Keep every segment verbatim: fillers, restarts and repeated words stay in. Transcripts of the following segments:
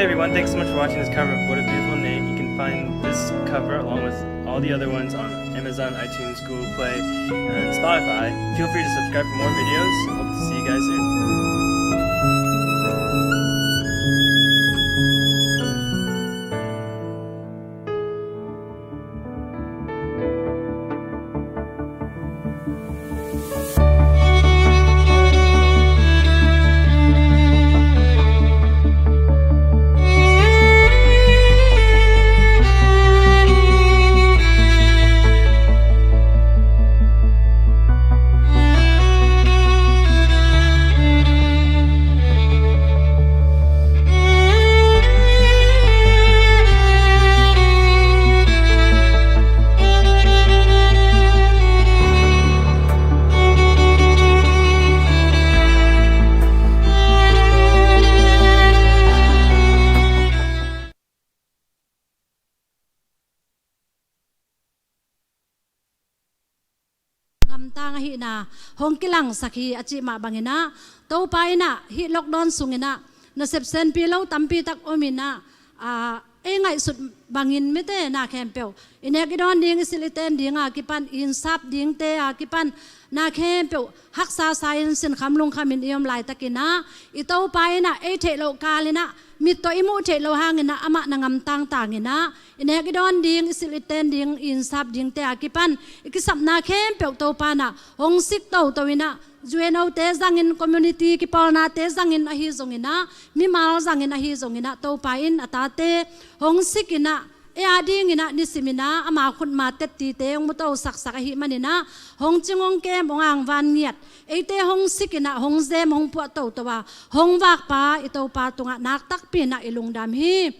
Hey everyone, thanks so much for watching this cover of What a Beautiful Name. You can find this cover along with all the other ones on Amazon, iTunes, Google Play, and Spotify. Feel free to subscribe for more videos. Hope to see you guys soon. Gamtang ahihna hong kilangsak hi a cih mah bangin ah, Topa in ah hih lockdown sungin ah nasep senpi lo tampi tak om in ah, aa, ei ngaihsut bangin mite na khempeuh i nek i dawn ding, i silh i ten ding a kipan, i innsap dingte a kipan na khempeuh haksa sa-in sinkham lungkhamin i om laitakin ah, i Topa in ah ei theih loh kal in ah mit tawh i muh theih loh hangin ah amah na ngamtang tangin ah, i nek i dawn ding, i silh i ten ding, i innsap dingte a kipan i kisapna khempeuh Topa in ah hong sik toto in ah, U N O te zangin, community kipawlnate zangin ahi zongin ah, mimal zangin ahi zongin ah, Topa in a tate hong sik in ah, ei a dingin ah nisim in ah ama khutma tettite hong muto saksak ahih manin ah, hong cing hong kem, hong angvan ngiat, eite hong sik in ah, hong zem, hong puah toto a hong vakpa i Topa tungah nak takpi in ah i lungdam hi.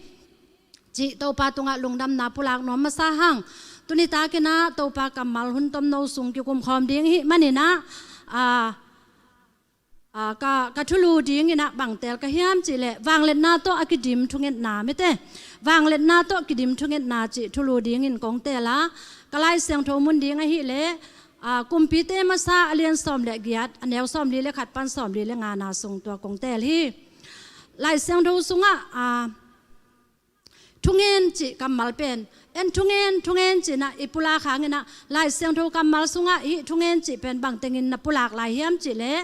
Cih Topa tungah lungdamna pulak nuam masa hang. Tuni takin ah Topa kammal hun tomno sung kikum khawm ding hih manin ah, aa, aa, ka, ka thulu dingin ah bang teel ka hiam cih leh, vangliatna tawh a kidim thungetna, mite, vangliatna tawh kidim thungetna cih thulu dingin kong teel a, ka Lai Siangtho mun ding ahih leh, aa, Kumpite masa a lian sawm le giat, a neu sawmli le khat pan sawmli le ngana sung tua kong teel hi. Lai Siangtho sungah, aa, thungen cih kammal pen, en thungen, thungen cih in ah i pulak hangin ah, Lai Siangtho kammal sungah hih thungen cih pen bang tengin na pulak lai hiam cih leh,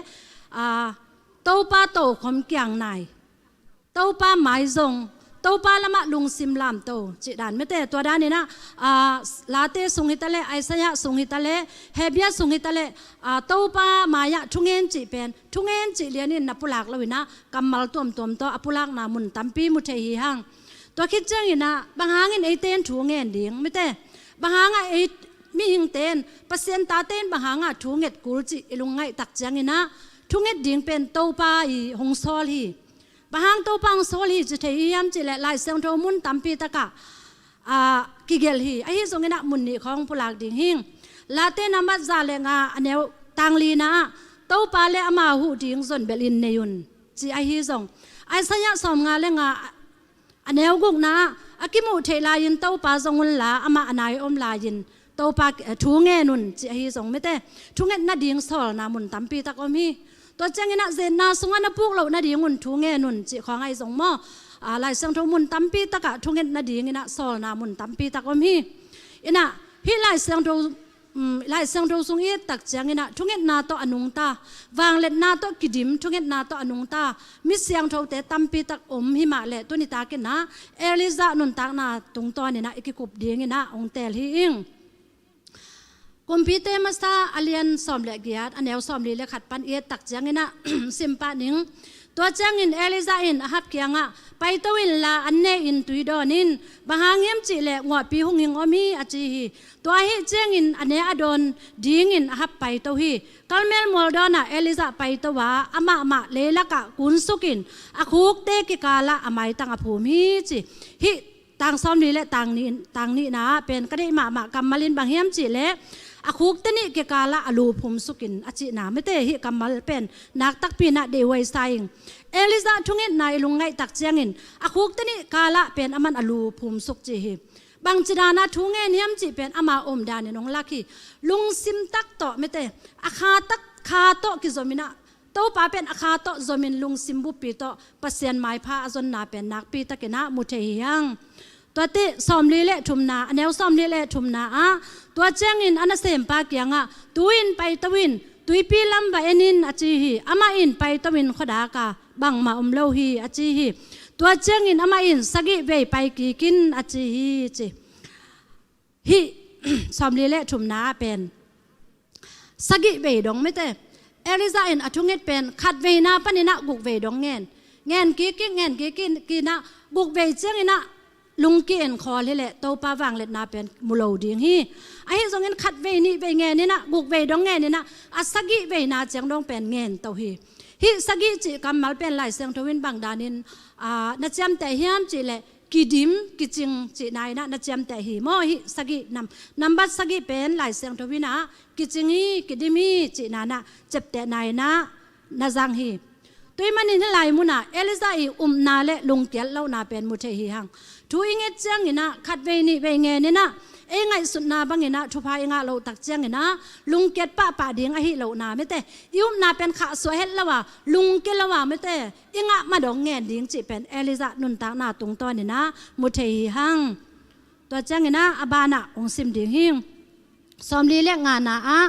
aa, Topa tokhom kiang nai, Topa mai zong, Topa lamah lungsim lamto cih dan, mite, tua danin ah, aa, Late sung hi ta leh, Isaiah sung hi ta leh, Hebrew sung hi ta leh, aa, Topa mai-ah thungen cih pen, thungen cih lianin na pulak lo in ah, kammal tuamtuam tawh a pulakna mun tampi mu thei hi hang. Tua khit ciangin ah, bang hangin eite in thu ngen ding, mite? Bang hangah ei mihingte in, Pasian tate in bang hangah thu nget kul cih i lungngaih tak ciangin ah, thunget ding pen Topa i hong sawl hi. Bang hang Topa hong sawl hi ci thei i hiam cih leh, Lai Siangtho mun tampi takah, aa, kigelh hi. Ahi zongin ah mun nih khawng pulak ding hing. Late nambat za le nga, a neu tang lina ah, Topa le ama huh ding zonbelhin nei un, ci ahi zong. Isaiah sawmnga le nga, a neu gukna ah, a kimuh theih lai-in Topa zong unla, amah a nai om lai-in Topa, eh, thu ngen un, ci ahi zong, mite, thunget nading sawlna mun tampi tak om hi. Tua ciangin ah, zetna sungah na puk loh nadingun thu ngen un, cih khawng ahi zong maw, aa, Lai Siangtho mun tampi takah thunget nadingin ah sawlna mun tampi tak om hi. In ah, hih Lai Siangtho, um, Lai Siangtho sung i et tak ciangin ah, thungetna tawh a nungta, vangliatna tawh kidim, thungetna tawh a nungta mi siangthote tampi tak om hi mah leh, tuni takin ah Elijah nuntakna tungtawnin ah i kikup dingin ah hong teel hi ing. Kumpite masa a lian sawm le giat, a neu sawmli le khat pan i et tak ciangin ah, sim pah ning. Tua ciangin Elijah in Ahab kiangah, "Paito inla, an ne-in tui dawn in, bang hang hiam cih leh nguahpi hunghing om hi," a ci hi. Tua ahih ciangin a ne a dawn dingin Ahab paito hi. Karmel mual dawnah Elijah paito a, amah mah leilakah kunsukin, a khukte kikalah a maitang a phum hi, ci. Hih tang sawmli le tang nih, tang nihna ah pen ka deih mahmah kammal in bang hiam cih leh, a khukte nih kikalah a lu phumsukin a cihna, mite, hih kammal pen nak takpi in ah deihhuai sa ing. Elijah thungetna i lungngaih tak ciangin, a khukte nih kalah pen aman a lu phumsuk ci hi. Bangci dana thu ngen hiam cih pen ama omdanin hong lak hi. Lungsim tak tawh, mite, a kha tak, kha tawh kizom in ah, Topa pen a kha tawh zomin lungsim buppi tawh Pasian maipha a zonna pen nakpi takin ah mu thei hi hang. Tua teh sawmli le thumna, a neu sawmli le thumna ah, tua ciangin a nasempa kiangah, "Tu-in paito in, tuipi lam va en in," a ci hi. Amah in paito in khuadak ah bangmah om lo hi, a ci hi. Tua ciangin amah in, "Sagih vei pai kik in," a ci hi, ci. Hih sawmli le thumna ah pen sagih vei dong mite. Elijah in a thunget pen khat veina panin ah guk vei dong ngen. Ngen kik kik, ngen kik kik in ah guk vei ciangin ah lungki in khawl hileh Topa vangliatna pen mu lo ding hi. Ahi zongin khat vei nih vei ngen in ah guk vei dong ngen in ah a sagih veina ciang dong pen ngen to hi. Hih sagih cih kammal pen Lai Siangtho in bang danin, aa, na ciamteh hiam cih leh kidim, kicing cihna in ah na ciamteh hi maw. Hih sagih nam, nambat sagih pen Lai Siangtho in ah kicing hi, kidim hi cihna in ah ciaptehna in ah na zang hi. Tua ahih manin hih lai munah Elijah i upna le lungkiat lohna pen mu thei hi hang. Thu i nget ciangin ah khat vei nih vei ngen in ah ei ngaihsutna bangin ah thupha i ngah loh tak ciangin ah lungkiat pahpah ding ahi lohna mite. I upna pen khahsuah het lo a, lungkia lo a mite, i ngah ma dong ngen ding cih pen Elijah nuntakna tungtawnin ah mu thei hi hang. Tua ciangin ah a banah hong sim ding hi. Sawmli le ngana ah,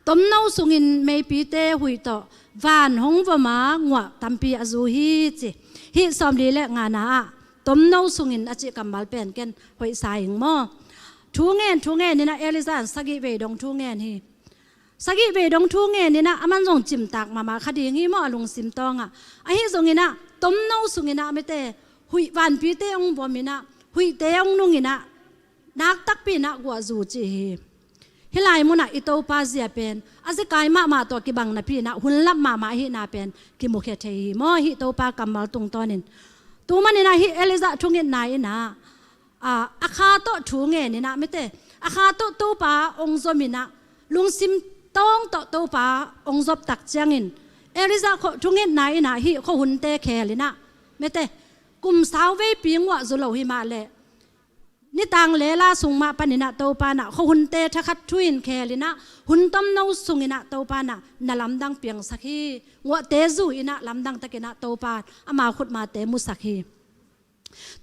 "Tomno sungin meipite huih tawh van hong vom a nguah tampi a zu hi," ci. Hih sawmli le ngana ah, "Tomno sungin," a cih kammal pen ken hoihsa ing maw. Thu ngen, thu ngen in ah Elijah in sagih vei dong thu ngen hi. Sagih vei dong thu ngen in ah aman zong cimtak mahmah kha ding hi maw a lungsim tawngah. Ahi zongin ah tomno sungin ah mite, huih vanpite hong vom in ah, huihte hong nung in ah, nak takpi in ah guah zu ci hi. Hih lai munah i Topa zia pen a zekai mahmah tawh kibang napi in ah hun lap mahmah ahihna pen kimukhia thei hi maw hih Topa kammal tungtawnin. Tu manin ah hih Elijah thungetna in ah, aa, a kha tawh thu ngen in ah mite, a kha tawh Topa hong zom in ah, lungsim tawng tawh Topa hong zop tak ciangin Elijah khuahunte thungetna in ah hih khuahunte khel in ah mite, kum sau veipi nguah zu lo hi mah leh, nitang lela sung mah panin ah Topa in ah khuahunte thakhat thu in khel in ah hun tomno sungin ah Topa in ah na lamdang piangsak hi. Nguahte zu in ah lamdang takin ah Topa ama khutmate musak hi.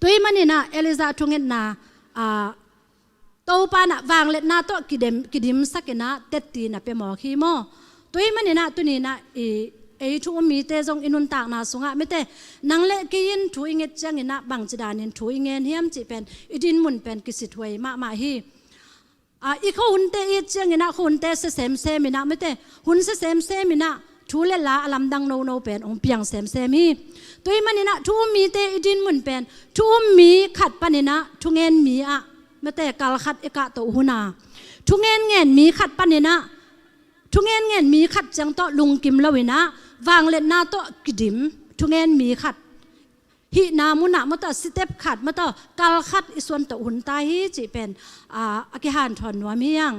Tua ahih manin ah Elijah thungetna, aa, Topa in ah vangliatna tawh kidem, kidimsak in ah tetti na pia mawk hi maw. Tua ahih manin ah tuni in ah i, ei thu um mite zong i nuntakna sungah mite, nang le kei in thu i nget ciangin ah bangci danin thu i ngen hiam cih pen i dinmun pen kisithuai mahmah hi. Aa, i khuahunte i et ciangin ah khuahunte sia semsem in ah mite, hun sia semsem in ah thu le la a lamdang nono pen hong piang semsem hi. Tua ahih manin ah thu um mite i dinmun pen thu um mi khat panin ah thungen mi ah mite kal khat i kahto hun a, thungen ngen mi khat panin ah, thungen ngen mi khat ciang tawh lungkim lo in ah vangliatna tawh kidim thungen mi khat hihna munah mah tawh step khat mah tawh kal khat i suantoh hun ta hi cih pen, aa, a kihanthawn nuam hi hang.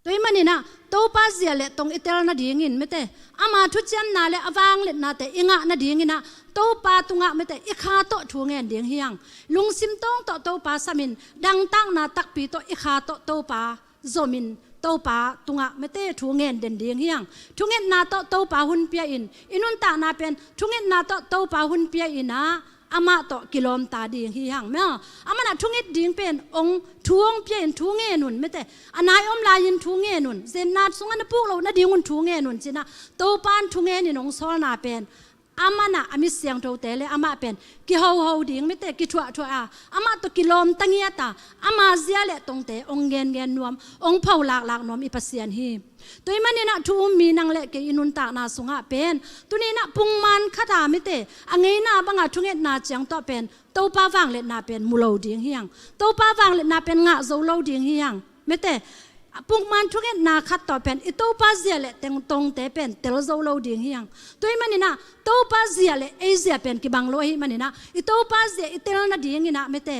Tua ahih manin ah Topa zia le tong i tel nadingin mite, ama thuciamna le a vangliatnate i ngah nadingin ah Topa tungah mite i kha tawh thu ngen ding hi hang. Lungsim tawng tawh Topa samin dangtakna takpi tawh i kha tawh Topa zomin Topa tungah mite thu ngen den ding hi hang. Thungetna tawh Topa hun pia in, i nuntakna pen thungetna tawh Topa hun pia in ah amah tawh kilawmta ding hi hang maw. Aman ah thunget ding pen hong thu hong pia in thu ngen un mite, a nai om lai-in thu ngen un, zenna sungah na puk loh nadingun thu ngen un ci-in ah Topa in thungen in hong sawlna pen aman ah a mi siangthote le amah pen kihoho ding mite, kithuahthuah a, amah tawh kilawmta ngiat a, ama zia le tongte hong ngen ngen nuam, hong pho laklak nuam i Pasian hi. Tua ahih manin ah thu um mi nang le kei i nuntakna sungah pen tuni in ah pukman khat a mite, a ngeina banga thungetna ciang tawh pen Topa vangliatna pen mu lo ding hi hang. Topa vangliatna pen ngah zo lo ding hi hang. Mite, pukman thungetna khat tawh pen i Topa zia le teng tongte pen tel zo lo ding hi hang. Tua ahih manin ah Topa zia le ei zia pen kibang lo ahih manin ah i Topa zia i tel nadingin ah mite,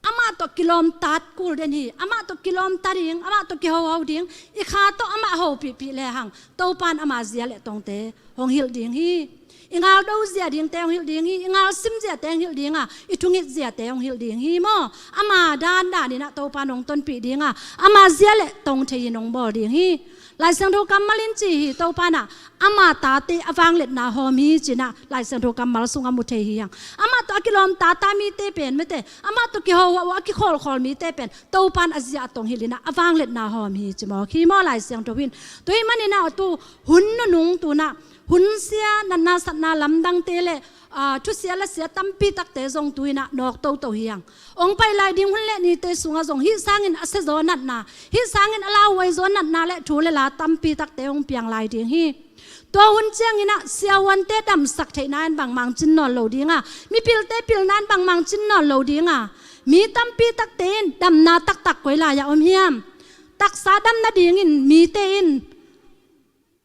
amah tawh kilawmtat kul den hi. Amah tawh kilawmtat ding, amah tawh kihoho ding, i kha tawh amah hopihpih le hang Topa in ama zia le tongte hong hilh ding hi. I ngal do ziate hong hilh ding hi, i ngal sim ziate hong hilh ding a, i thungit ziate hong hilh ding hi maw. Ama dandan in ah Topa in hong tonpih ding a, ama zia le tong thei in hong bawl ding hi. Lai Siangtho kammal in ci hi, Topa in ah ama tate a vangliatna hawm hi ci-in ah Lai Siangtho kammal sungah mu thei hi hang. Amah tawh a kilawm tata mite pen mete, amah tawh kihohah uh a kikhawlkhawl mite pen Topa in a zia a tong hilh in ah a vangliatna hawm hi ci mawk hi maw Lai Siangtho in. Tua ahih manin ah tu hun nunung tu-in ah hun sia, natna satna lamdangte le, aa, thusia lasia tampi takte zong tu-in ah nawk toto hi hang. Hong pai lai ding hun le nite sungah zong hih sangin a siazaw natna, hih sangin a lauhuaizaw natna le thu le la tampi takte hong piang lai ding hi. Tua hun ciangin ah siavuante damsak theihna in bangmah hong cin nawn lo ding a, mipilte pilna in bangmah hong cin nawn lo ding a, mi tampi takte in damna taktak koi lai-ah om hiam? Taksa dam nadingin mite in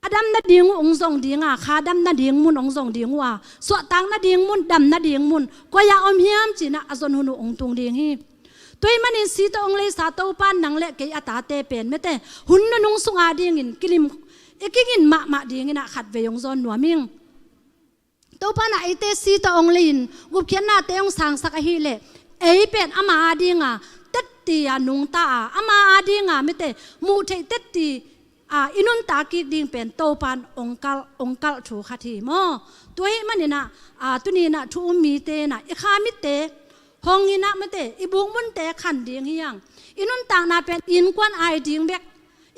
a dam nading uh hong zong ding a, kha dam nading mun hong zong ding uh a, suahtak nading mun, dam nading mun koi-ah om hiam ci-in ah a zon hun uh hong tung ding hi. Tua ahih manin si tawh hong leisa Topa in nang le kei a tate pen mete, hun nunung sung adingin kilim, i kigin mahmah dingin ah khatvei hong zawn nuam ing. Topa in ah eite si tawh hong lei-in gupkhiatnate hong sangsak ahih leh ei pen ama ading a tetti a nungta a, ama ading a mete muh theih tetti a i nuntak kik ding pen Topa in hong kalh, hong kalh thu khat hi maw. Tua ahih manin ah, aa, tuni-in ah thu um mite in ah i kha mitte hong in ah mete i buk munte khan ding hi hang. I nuntakna pen i innkuan ai ding bek,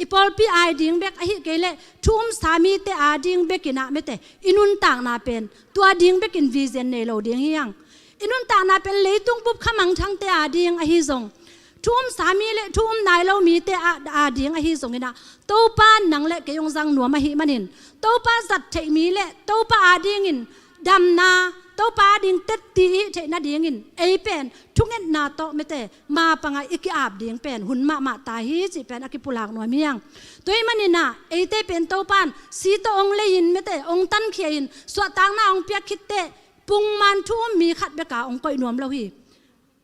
i pawlpi ai ding bek, ahih kei leh thu umsa mite ading bekin ah mete i nuntakna pen tua ding bekin vision nei lo ding hi hang. I nuntakna pen leitung bup kha mangthangte ading ahi zong, thu umsa mi le thu um nai lo mite a, ading ahi zongin ah Topa in nang le kei hong zang nuam ahih manin, Topa zat theih mi le Topa adingin damna, Topa ading tetti i hih theih nadingin ei pen thungetna tawh mete mapang ah i ki-ap ding pen hun mahmah ta hi cih pen a kipulak nuam hi hang. Tua ahih manin ah eite pen Topa in si tawh hong lei-in mete hong tankhia-in suahtakna hong piak khit teh pungman thu um mi khat bek a hong koih nuam lo hi.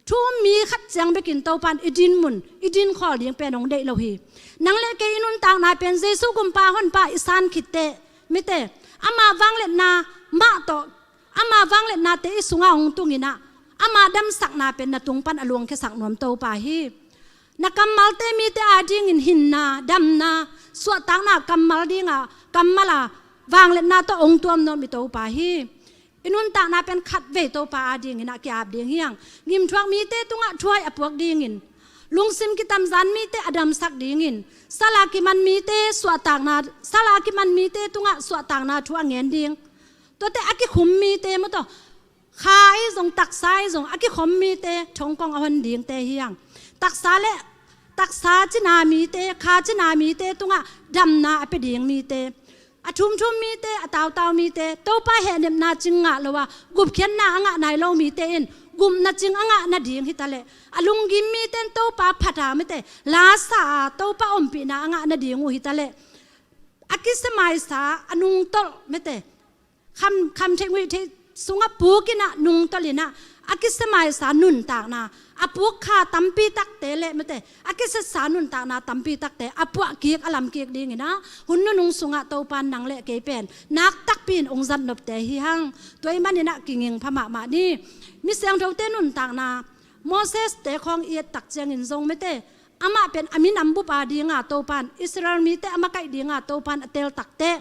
Thu um mi khat ciang bekin Topa in i dinmun, i dinkhawl ding pen hong deih lo hi. Nang le kei i nuntakna pen Jesu gumpa honpa i san khit teh mete ama vangliatna mah tawh, ama vangliatnate i sungah hong tungin ah ama damsakna pen na tung pan a luangkhiasak nuam Topa hi. Na kammalte mite adingin hinna, damna, suahtakna kammal ding a, kammal a vangliatna tawh hong tuam nuam i Topa hi. I nuntakna pen khatvei Topa adingin ah ki-ap ding hi hang. Gimthuak mite tungah thuhoih a puak dingin, lungsim kitamzan mite a damsak dingin, sal a kiman mite suahtakna, sal a kiman mite tungah suahtakna thu a ngen ding. Tuate a kikhum mite maw tawh, kha ahi zong taksa ahi zong a kikhum mite thongkong a hon dingte hi hang. Taksa le taksa cina mite, kha cina mite tungah damna a pia ding mite, a thumthum mite, a tautau mite, Topa hehnepna cing ngah lo a gupkhiatna a ngah nai lo mite in gupna cing a ngah nading hi taleh, a lunggim mite in Topa phat a mete lasa a Topa ompihna a ngah nading uh hi taleh, a kisiamaisa a nungtolh mete, kham, kham theih nguih theih sungah puk in ah nungtolh in ah a kisiamaisa nuntakna, a puk kha tampi takte le mete a kisiasa nuntakna tampi takte a puah kik, a lam kik dingin ah hun nunung sungah Topa in nang le kei pen nak takpi in hong zat nopte hi hang. Tua ahih manin ah kiging pha mahmah ni. Mi siangthote nuntakna, Moses te khawng i et tak ciangin zong mete amah pen a minam bup ading a Topa in, Israel mite a makaih ding a Topa in a tel tak teh,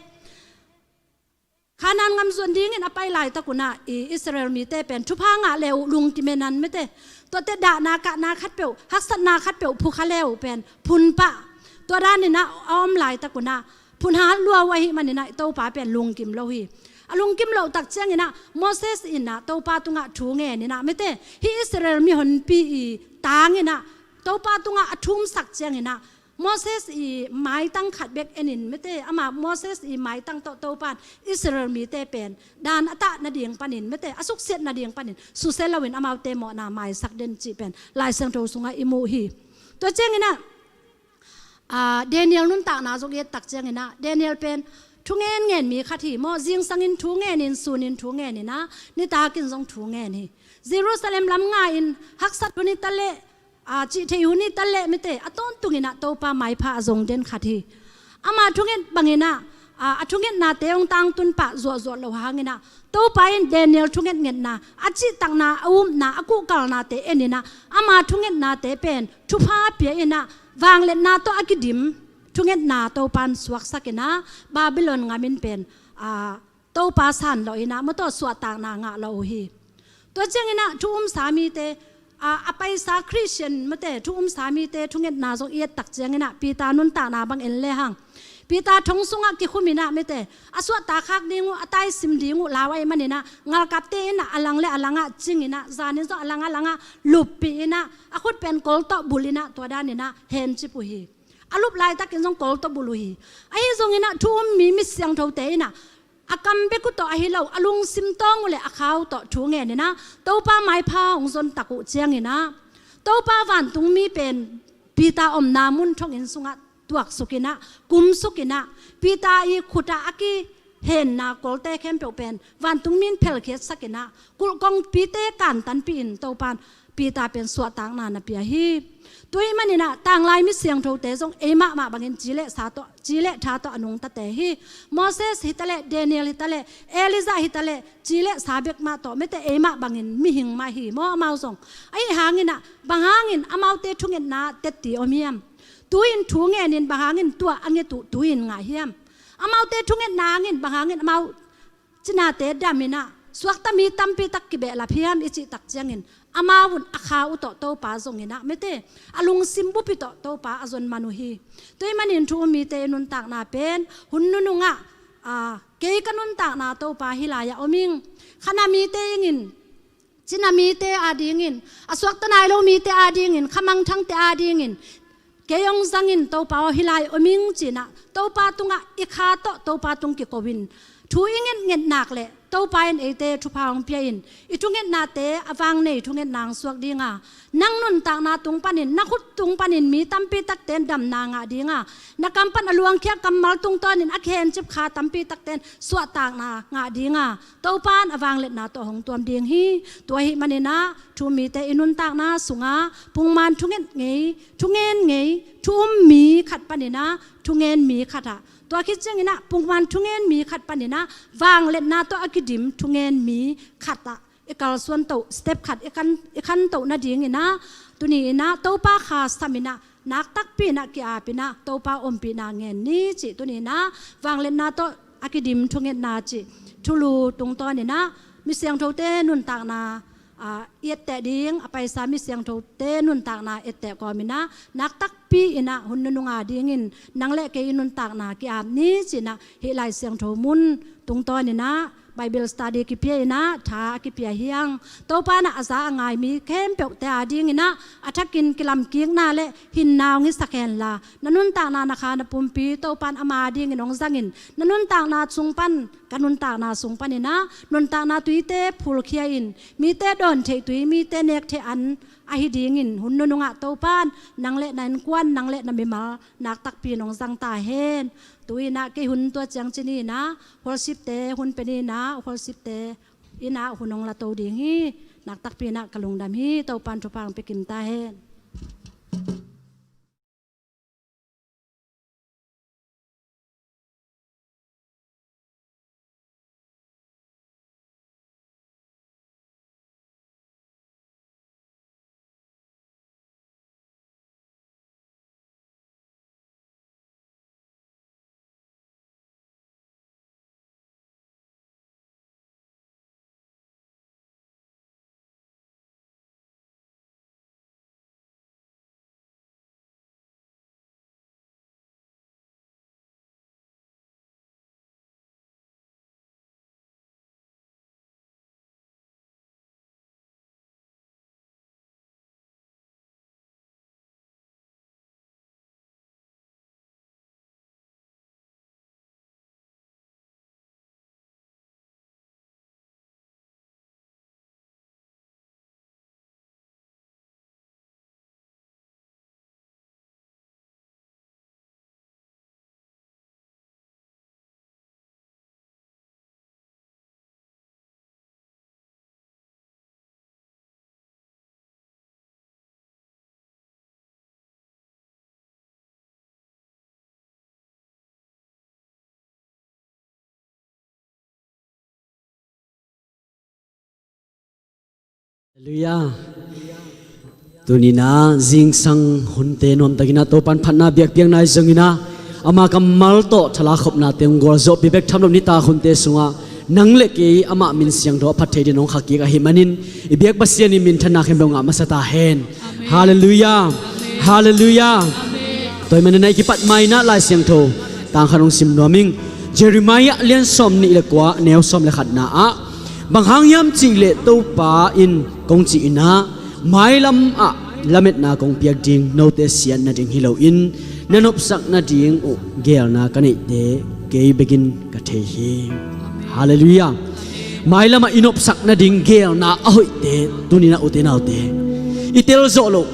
Kanaan gam zuan dingin a pai laitak un ah i Israel mite pen thupha ngah le uh lungkim e nan mete. Tuate dahna kahna khatpeuh, haksatna khatpeuh phukha le uh pen phun pah. Tua danin ah a om laitak un ah phun hat lua uh ahih manin ah Topa pen lungkim lo hi. A lungkim loh tak ciangin ah Moses in ah Topa tungah thu ngen in ah mete, hih Israel mihonpi i tang in ah Topa tungah a thumsak ciangin ah Moses i maitang khat bek en in mete, amah Moses i maitang tawh Topa in Israel mite pen dan a tah nading panin mete, a suksiat nading panin susia loin amaute mawhna maisak den cih pen Lai Siangtho sungah i muh hi. Tua ciangin ah, aa, Daniel nuntakna zong i et tak ciangin ah Daniel pen thu ngen ngen mi khat hi maw. Zingsangin thu ngen in, sunin thu ngen in ah nitakin zong thu ngen hi. Jerusalem lam nga in haksat hun hi taleh, aa, cih theih hun hi taleh mete a tawntungin ah Topa maipha a zong den khat hi. Ama thunget bangin ah, a, a thungetnate hong tangtun pah zuahzuah loh hangin ah, Topa in Daniel thungetngetna, a cihtakna, a upna, a kuhkalnate en in ah, ama thungetnate pen thupha pia in ah, vangliatna tawh a kidim thungetna Topa in suaksak in ah, Babylon gam in pen, a, Topa sanlawh in ah, mawtaw suahtakna ngah lo uh hi. Tua ciangin ah thu umsa mite, a, a paisa Christian mate thu umsa mite thungetna zong i et tak ciangin ah Peter nuntakna bang en lehang, Peter thong sungah kikhum in ah mate, a suahtak khak ding uh, a taisim ding uh lau ahih manin ah, galkapte in ah a lang le a langah cing in ah, zanin zong a lang a langah luppih in ah, a khut pen kol tawh bul in ah, tua dan in ah hencip uh hi. A lup laitakin zong kol tawh bul uh hi. Ahi zongin ah thu um mi, mi siangthote in ah, a kam bek uh tawh ahi lo, a lungsim tawng uh le a kha uh tawh thu ngen in ah, Topa maipha hong zon tak uh ciangin ah, Topa vantungmi pen Peter omna mun thonginn sungah tuaksuk in ah, kumsuk in ah, Peter i khut ah a kihenna kolte khempeuh pen vantungmi in phelkhiatsak in ah, kulh kongpite kantanpih in Topa in Peter pen suahtakna na pia hi. Tua ahih manin ah tanglai mi siangthote zong ei mahmah bangin ci le sa tawh, ci le tha tawh a nungtate hi. Moses hi ta leh, Daniel hi ta leh, Elijah hi ta leh, ci le sa bek mah tawh mate ei mah bangin mihing mah hi maw amau zong. Ahi hangin ah bang hangin amaute thungetna tetti om hiam? Tu-in thu ngenin bang hangin tua a nget uh tu-in ngah hiam? Amaute thungetna hangin bang hangin amau cinate dam in ah, suakta mi tampi tak kibehlap hiam i cih tak ciangin, amau un a kha uh tawh Topa zong in ah mate, a lungsim bup hi tawh Topa a zon man uh hi. Tua ahih manin thu um mite i nuntakna pen hun nunung ah, a, kei ka nuntakna Topa hih lai-ah om ing, kha na mite ing in, cina mite adingin, a suakta nai lo mite adingin, kha mangthangte adingin, kei hong zangin Topa aw hih lai om ing ci in ah, Topa tungah i kha tawh Topa tung kiko in, thu i ngetnget nak leh Topa in eite thupha hong pia in, i thungetnate a vang nei thungetna hong suak ding a, nang nuntakna tung panin, na khut tung panin mi tampi takte in damna ngah ding a, na kam pan a luangkhia kammal tungtawnin a khencip kha tampi takte in suahtakna ngah ding a, Topa in a vangliatna tawh hong tuam ding hi. Tua ahih manin ah thu um mite i nuntakna sungah pungman thunget ngei, thungen ngei, thu um mi khat panin ah thungen mi khat ah, tua khit ciangin ah pungman thungen mi khat panin ah vangliatna tawh a kidim thungen mi khat ah i kalsuan toh, step khat i khan, i khan toh nadingin ah, tuni in ah Topa kha sam in ah, nak takpi in ah ki-ap in ah Topa ompihna ngen ni cih tuni in ah vangliatna tawh a kidim thungetna cih thulu tungtawnin ah mi siangthote nuntakna, a, i etteh ding, a paisa mi siangthote nuntakna etteh kawmin ah, nak takpi in ah hun nunung adingin nang le kei i nuntakna ki-ap ni ci in ah, hih Lai Siangtho mun tungtawnin ah Bible study kipia in ah, tha a kipia hi hang. Topa in ah a za a ngai mi khempeuhte adingin ah a thakin kilamkikna le hinna hong hisak henla, na nuntakna, na kha, na pumpi Topa in ama adingin hong zangin, na nuntakna sung pan, ka nuntakna sung panin ah nuntakna tuite phulkhia in, mite dawn theih tui, mite nek theih an ahi dingin hun nunung ah Topa in nang le na innkuan, nang le na mimal nak takpi in hong zang ta hen. Tu in ah kei hun tua ciang ci ni in ah, worshipte hun pia ni in ah, worshipte in ah hun hong la to ding hi. Nak takpi in ah ka lungdam hi. Topa in thupha hong pia kim ta hen. Halleluiah. Tuni-in ah zingsang hunte nuamtakin ah Topa'n phatna biakpiakna ahi zongin ah, ama kammal tawh thalak khopnate hong gualzawhpih bek tham lo nitak hunte sungah nang le kei amah min siangtho a phat thei dingin hong khakik ahih manin, i biak Pasian in minthanna khempeuh ngah masa ta hen. Amen. Halleluiah. Amen. Halleluiah. Amen. Tua ahih manin ah i kipat ma-in ah Lai Siangtho tang khat hong sim nuam ing. Jeremiah lian sawmnih le kua, neu sawm le khatna ah, bang hang hiam cih leh Topa in kong cih in ah, mailam ah lametna kong piak ding, note siat nading hi loin na nopsak nading uh geelna ka neihte kei bekin ka thei hi. Halleluiah. Mailam ah i nopsak nading geelna a hoihte tuni-in ah, ute naute, i tel zawh loh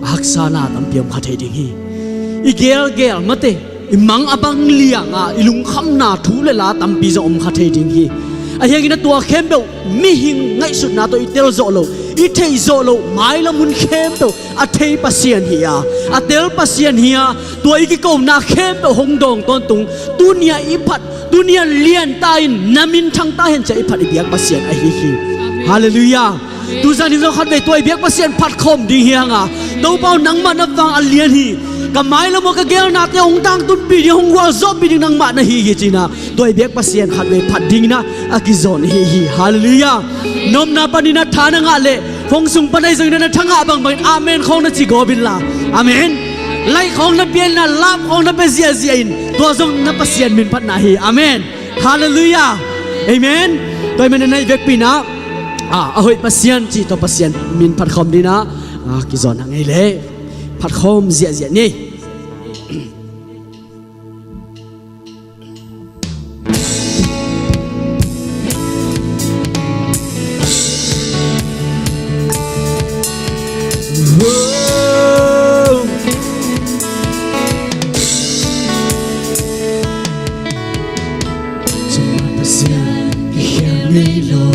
a haksatna tampi om kha thei ding hi. I geelgeel mate, i mang a bang liang a i lungkhamna thu le la tampi zong om kha thei ding hi. Ahih hangin ah tua khempeuh mihing ngaihsutna tawh i tel zawh loh, i theih zawh loh mailam hun khempeuh a thei Pasian hi a, a tel Pasian hi a, tua i kikona khempeuh hong dawng tawntung, tuni-a i phat, tuni-a lian ta in na minthang ta hen ci-a i phat i biak Pasian ahi hi. Amen. Halleluiah. Amen. Tuzan in zong khatvei tua i biak Pasian phat khawm ding hi hang a, Topa aw, nangmah na vang a lian hi. Ka mailam ah ka geelnate hong tangtunpih ding, hong gualzawhpih ding nangmah na hi hi ci-in ah, tua i biak Pasian khatvei phat dingin ah a kizawn ahi hi. Halleluiah. Amen. Nopna panin ah tha na ngah leh, phone sung pan ahi zongin ah na tha ngah bangbangin amen khawng na ci gawp inla. Amen. Like khawng na pia inla, love khawng na pia ziahziah in, tua zong na Pasian min phatna hi. Amen. Halleluiah. Amen. Tua ahih manin ah i vekpi-in ah, ah, a hoih Pasian cih tawh Pasian min phat khawm dingin ah, ah, kizawn hang ei leh. Phat khawm ziahziah ni. Pasian, i khen ngei lo,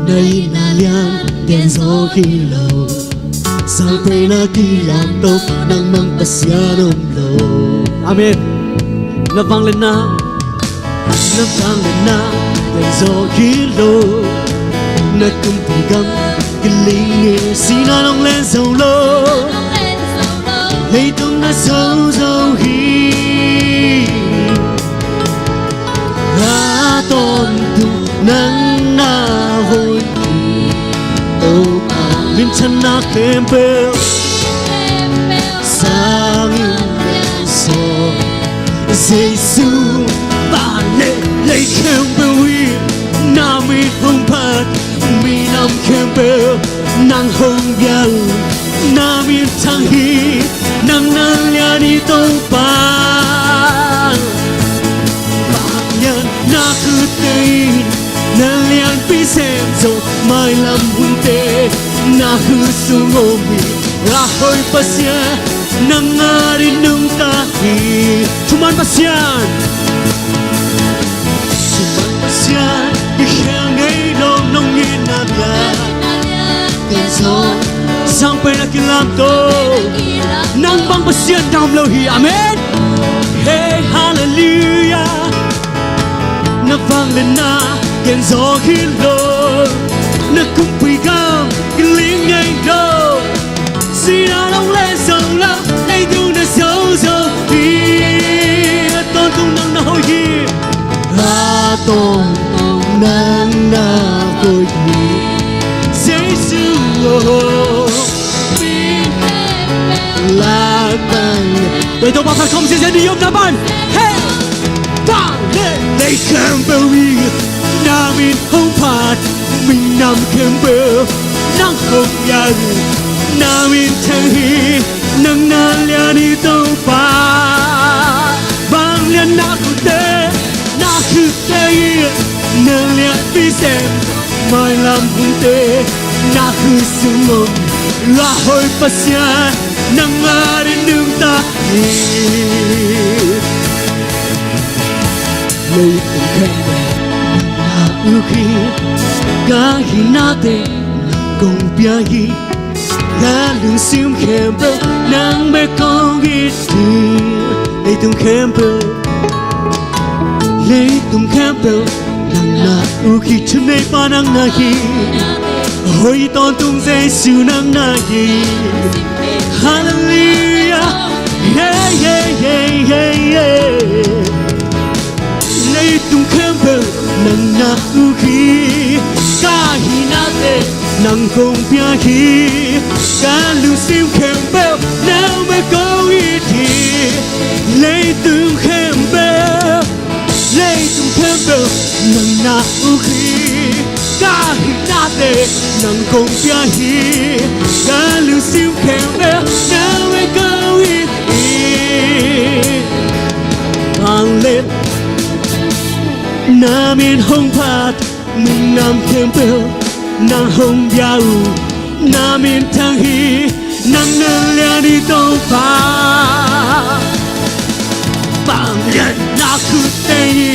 na itna lian pianzaw hi lo. Sang pen a kilam Topa nangmah Pasian om lo. Amen. Na vangliatna, na vangliatna pianzaw hi lo. Na kumpi gam kiling hi, sihna hong len zo lo. Leitung na zozo hi. A tawntung nang na hoih hi. Topa minthanna khempeuh sangin pianzaw. Jesu, van le lei khempeuh in na min hong phat, minam khempeuh nang hong bia uh, na minthang hi, nang na lian hi Topa. Vangliatna khutte in na lianpi sem zo, mailam hunte na khut sung om hi. A hoih Pasian, nang adingin nungta hi. Thuman Pasian, thuman Pasian, i khen ngei lo, nong itna lian pianzaw. Sang pen a kilam Topa, nang bang Pasian dang om lo hi. Amen. Hey, halleluiah. Na vangliatna pianzaw hi lo, na kumpi gam kiling ngei lo. Sihna hong len zo lo, leitung na zozo hi. A tawntung nang na hoih hi. A tawntung nang na hoih hi. Jesu aw. Lak bang. Tua i Topa phat khawm ziahziah ni, i omna pan. Hey! Van le lei khempeuh in na min hong phat, minam khempeuh nang hong bia uh, na minthang hi, nang na lian hi Topa. Vangliatna khutte, na khutte in na lianpi sem, mailam hunte na khut sung om. A hoih Pasian, nang adingin nungta hi. Leitung khempeuh nang na uk hi, ka hihnate nang kong pia hi. Ka lungsim khempeuh nang bek kong it hi. Leitung khempeuh, leitung khempeuh nang na uk hi, thuneipa nang na hi. Hoih tawntung Jesu nang na hi. Halleluiah. Yeah, yeah, yeah, yeah, yeah. Leitung khempeuh nang na uh hi. Ka hihnate nang kong pia hi. Ka lungsim khempeuh nangmah kong it hi. Leitung khempeuh, leitung khempeuh nang na uh hi. Ka hihnate nang kong pia hi. Ka lungsim khempeuh nangmah kong it hi. Vanglian na min hong phat, minam khempeuh nang hong bia uh. Na min thang hi, nang na lian hi Topa. Vanglian na khutte hi,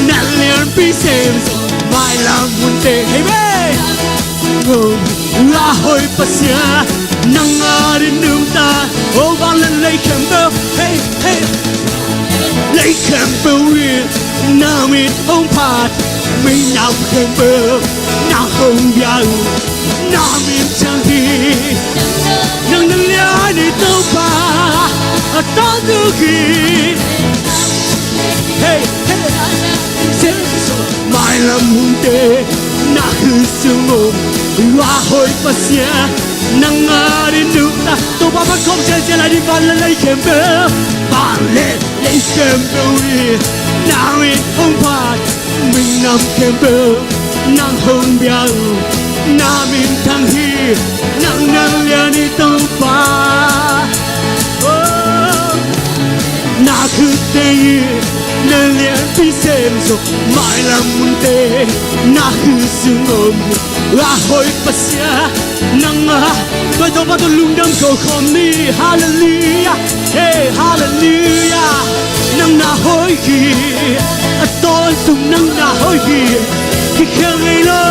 na lianpi sem suk mailam hunte. Amen. Oh, a hoih Pasian, nang a ding nungta. Oh, vanglian lei khempeuh, hey, hey. Lei khempeuh in na min hong phat, minam khempeuh nang hong bia uh. Na min thang hi, nang na lian hi Topa. A tawntung hi. Hey, hey. Sem suk mailam hunte na khutsung om. A hoih Pasian, nang a ding nungta. Topa, van khawm siasia lai ding, vanglian lei khempeuh, vanglian lei khempeuh in na min hong phat, minam khempeuh nang hong bia uh. Na min thang hi, nang na lian hi Topa. Oh, na khutte hi, na lianpi sem suk mailam hunte na khutsung om. A hoih Pasian, nang a, tua Topa tawh lungdam ko khawm ni. Halleluiah. Hey, halleluiah. Nang na hoih hi. A tawntung nang na hoih hi. Kikhel ngei lo.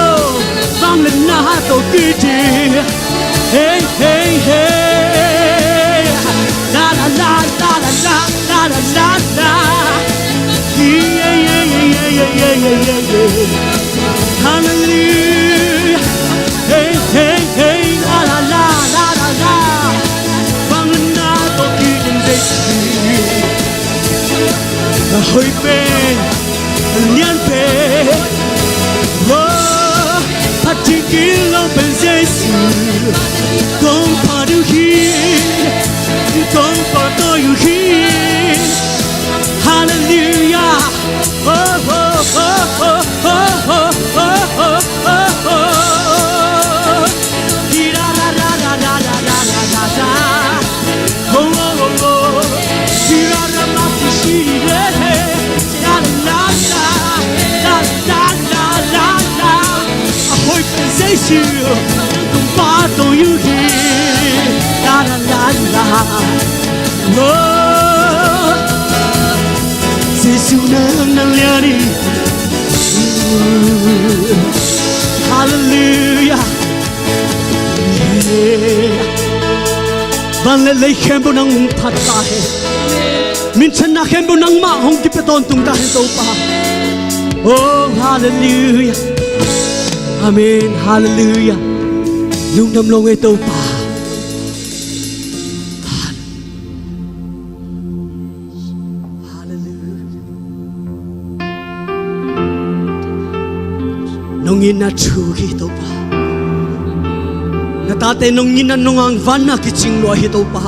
Vanglian na tawh kiti. Hey, hey, hey. La, la, la, la, la, la. La, la, la, la. Yeah, yeah, yeah. Hallelujah. Hey, hey, hey. La, la, la, la, la, la. Vanglian na tawh kiti. A hoih pen lian pen. Oh, phat ding kilo pen Jesu. Kong phat uh hi. Kong phat uh hi. Halleluiah. Oh, oh, oh. A hoih pen Jesu, nang kong phat uh hi. La, la, la, la. Oh, Jesu nang na lian hi. Halleluiah. Van le lei khempeuh nang hong phat ta hen. Minthanna khempeuh nangmah hong kipia tawntung ta hen Topa. Oh, halleluiah. Amen. Halleluiah. Lungdam lo ngei Topa. Halleluiah. Nong itna thuk hi Topa. Na tate nong itna nong angvanna kicing lua hi Topa.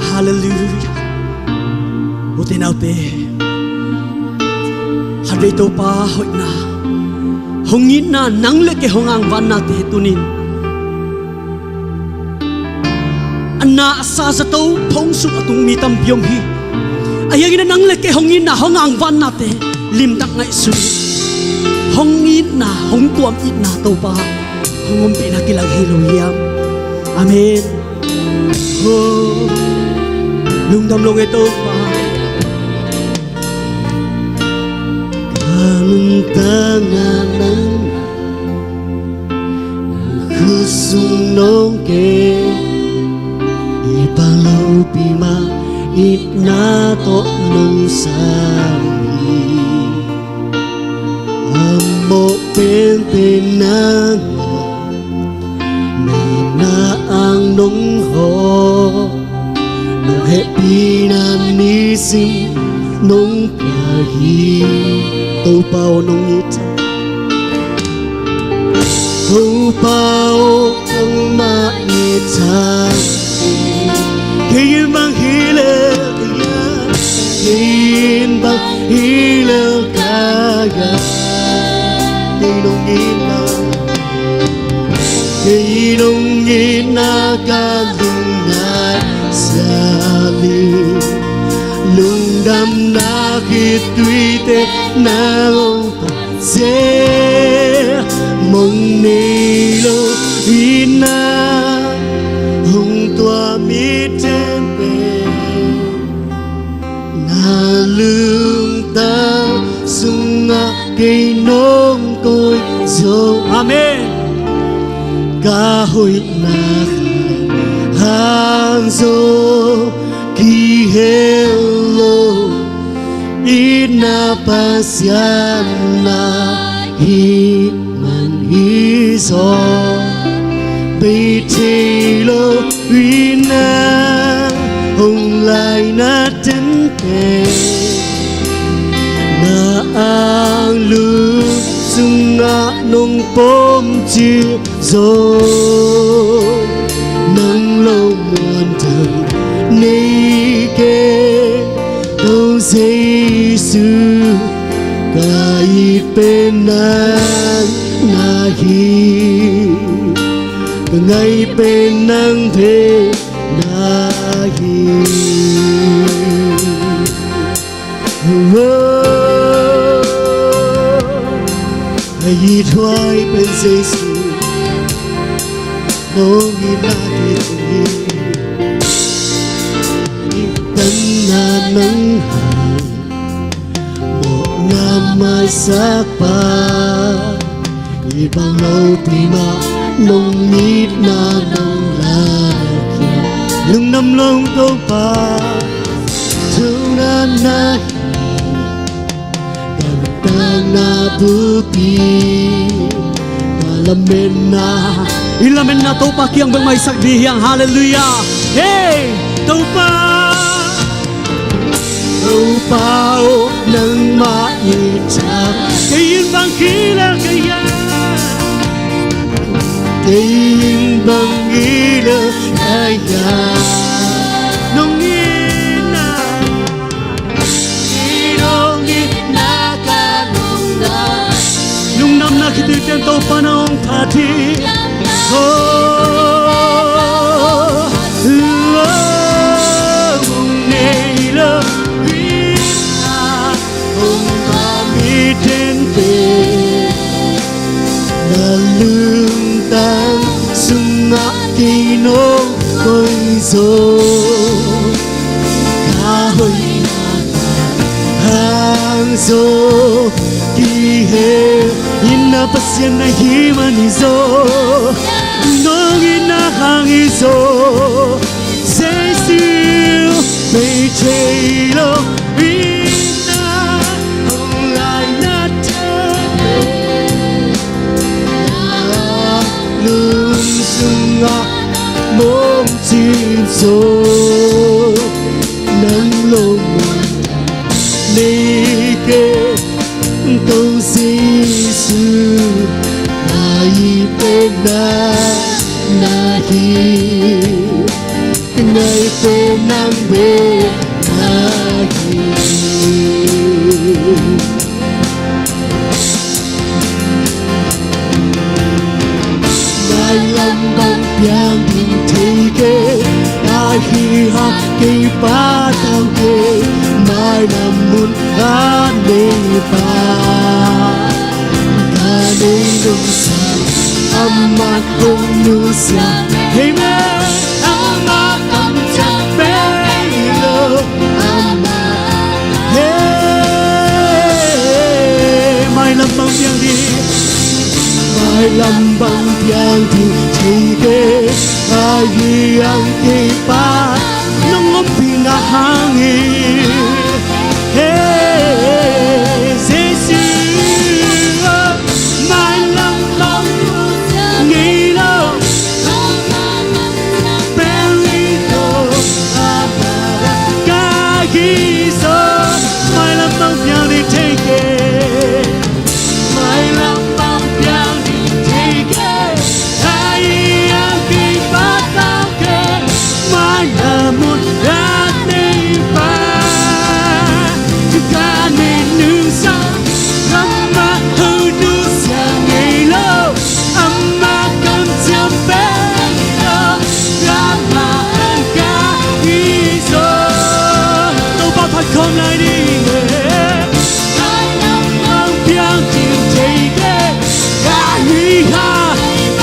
Halleluiah. Ute naute, khatvei Topa hoihna, hong itna, nang le kei hong angvannate tunin a na a sa zato thong sung a tung mi tampi om hi. Ahi hangin nang le kei hong itna, hong angvannate limtak ngaihsun. Hong itna, hong kuam itna Topa hong ompihna kilang hi lo hiam? Amen. Oh, lungdam lo ngei Topa. Ka nuntakna nang khutsung nong kem, i pang lopi mah itna tawh nong sam hi. A mawh penpen nang nong hawh, nong hehpihna nisim nong pia hi. Topa aw nong it, Topa aw nangmah it. Kei in bang hi leh kei a, kei in bang hi leh kei a, kei nong itna, kei nong itna ka lungngai sia hi. Lungdamna khitui teh na hong pia sia, mong nei lo itna hong tuam mite pen, na lungtang sungah kei nong koih zo. Amen. Ka hoihna hang zo kihel lo, itna Pasian na hih man hi zaw. Bei thei lo itna hong laina tente, na anglum sungah nong pom cil zaw. Nang lo muan dang nei kei, Topa Jesu, ka it pen nang na hi, ka ngai pen nang pen na hi. Ka ithuai pen Jesu, nong itna kei tung hi. Itna nang hang, mawhna maisak pa, i bang lopi mah nong itna nong lakhia. Lungdam lo Topa, thunanna hi, ka lungtang na bulpi, ka lametna, i lametna Topa kiang bek maisak ding hi hang. Halleluiah. Hey, Topa, Topa aw, nangmah it a, kei in bang hi leh kei a, kei in bang hi leh kei a, nong itna, nong itna ka lungdam. Lungdamna khitui teng Topa na hong phat hi. Oh, oh, hong nei lo itna hong pia mite pen, na lungtang sungah kei nong koih zo. Ka hoihna hang zo kihel, itna Pasian na hi man hi zaw. Nong itna hang hi zaw. Jesu, bei thei lo itna hong laina tente, na lung sungah mong cin zaw. Nang lo muan nei kei, Topa Jesu, ka it pen nang na hi, ka ngai pen nang pen na hi. Mailam bang piang ding thei kei, ahi hang kei patau kei, mailam mun a nei pa, ka nei nusia, amah hong nusia. Amen. Amah kamciam bei lo, amah. Hey, mailam bang piang ding, mailam bang piang ding thei kei, ahi hang kei pa nong ompihna hang hi. Hey, Jesu, mailam bang ngei lo, amah kamciam Lai ding e. Mailam bang piang ding thei kei. Ka hi a,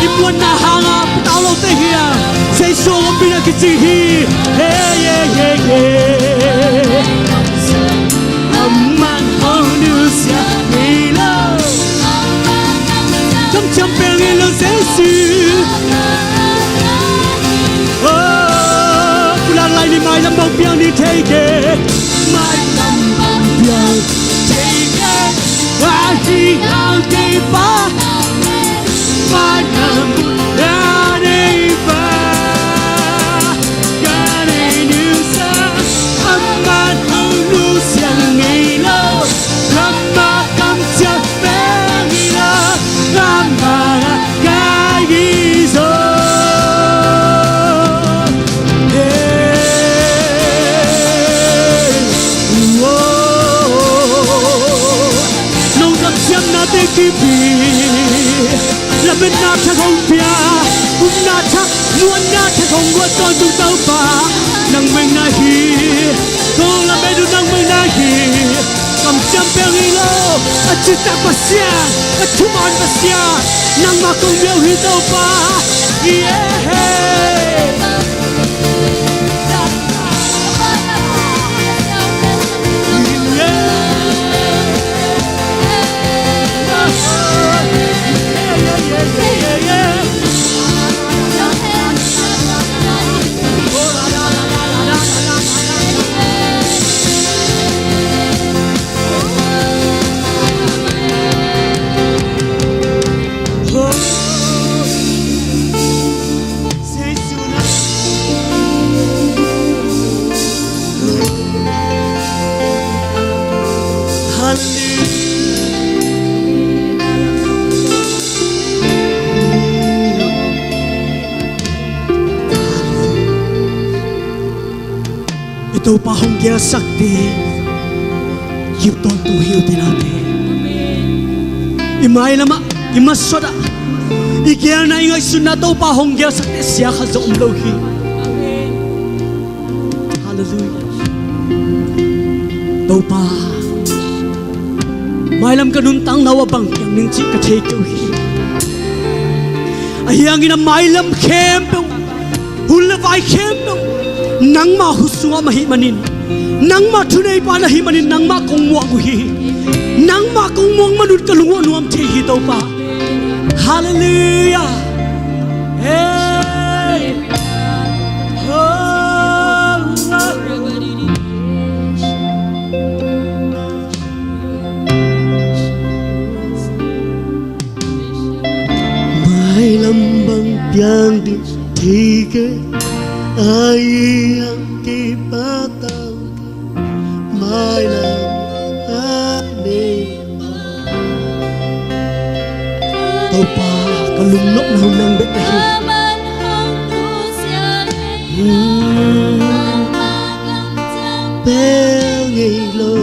i muanna hangah patau lote hi a, Jesu ompihna kici hi. Hey, yeah, yeah, yeah. Amah hong nusia ngei lo. Kamciam pel ngei lo Jesu. Oh, pulak lai ni. Mailam bang piang ding thei kei. Mailam bang piang thei kei. Ahi hang kei pa. Mailam bang piang thei kei. Ka nei nungsa. Amah hong nusia ngei lo. Amah kamciam pel ngei lo. Amah ka hi zaw. Hey. Whoa. Nong kamciamnate kipi. Lametna thak hong pia. Upna thak, muanna thak hong guan tawntung Topa. Nang meng na hi. Ko lamet uh nang meng na hi. Kamciam pel ngei lo. A citak Pasian, a thuman Pasian, nangmah kong biak uh hi Topa. Yeah. I Topa hong gelsak ding, kip tawntung hi uh te nate. I mailam ah, i masuat ah, i gelna, i ngaihsutna Topa hong gelsak teh sia khat zong om lo hi. Halleluiah. Topa, mailam ka nuntakna uh ah bang piang ding cih ka thei kei uh hi. Ahi hangin a mailam khempeuh, hun le vai khempeuh nangmah khut sungah om ahih manin, nangmah thuneipa na hih manin nangmah kong muang uh hi. Nangmah kong muang man un ka lung uh a nuam thei hi Topa. Halleluiah. Hey. Oh, oh. Mailam bang piang ding thei kei, ahi hang kei patau kei. Mailam a nei Topa, ka lungnopna uh nang bek na hi. Pel ngei lo.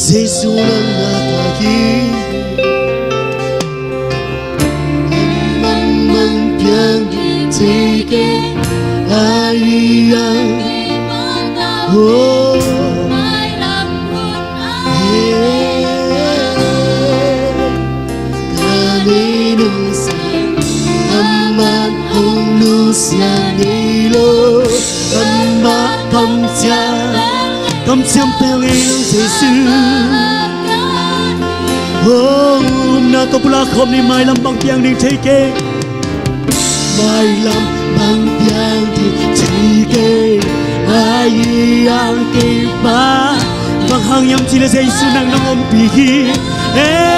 Jesu nang na ka hi. Mailam bang piang ding thei kei, ahi hang. Oh. Ka nei nungsa, amah hong nusia ngei lo. Amah kamciam, kamciam pel ngei lo Jesu. Oh, upna tawh pulak khawm ni. Mailam bang piang ding thei kei. Mailam bang piang ding thei kei, ahi hang kei pa. Bang hang hiam cih leh Jesu nang nong ompih hi. Hey.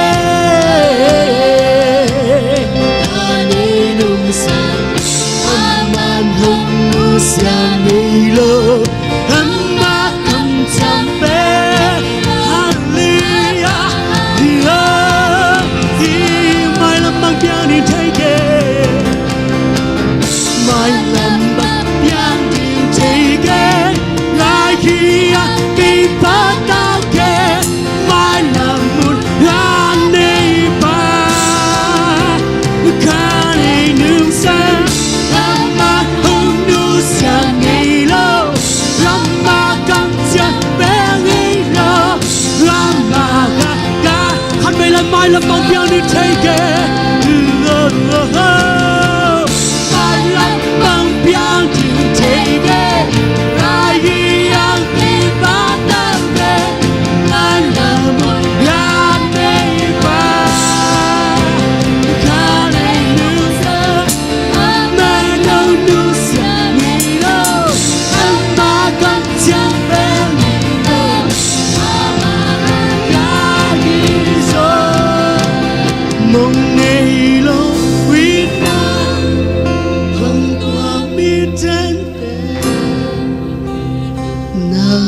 Ka nei nungsa, amah hong nusia ngei lo. Amah kamciam pel. Halleluiah. Hi mailam bang piang ding thei kei. Mailam bang piang ding thei kei. Lai khi a kei patau kei. Mailam mun a nei pa. Ka nei nungsa, amah hong nusia ngei lo.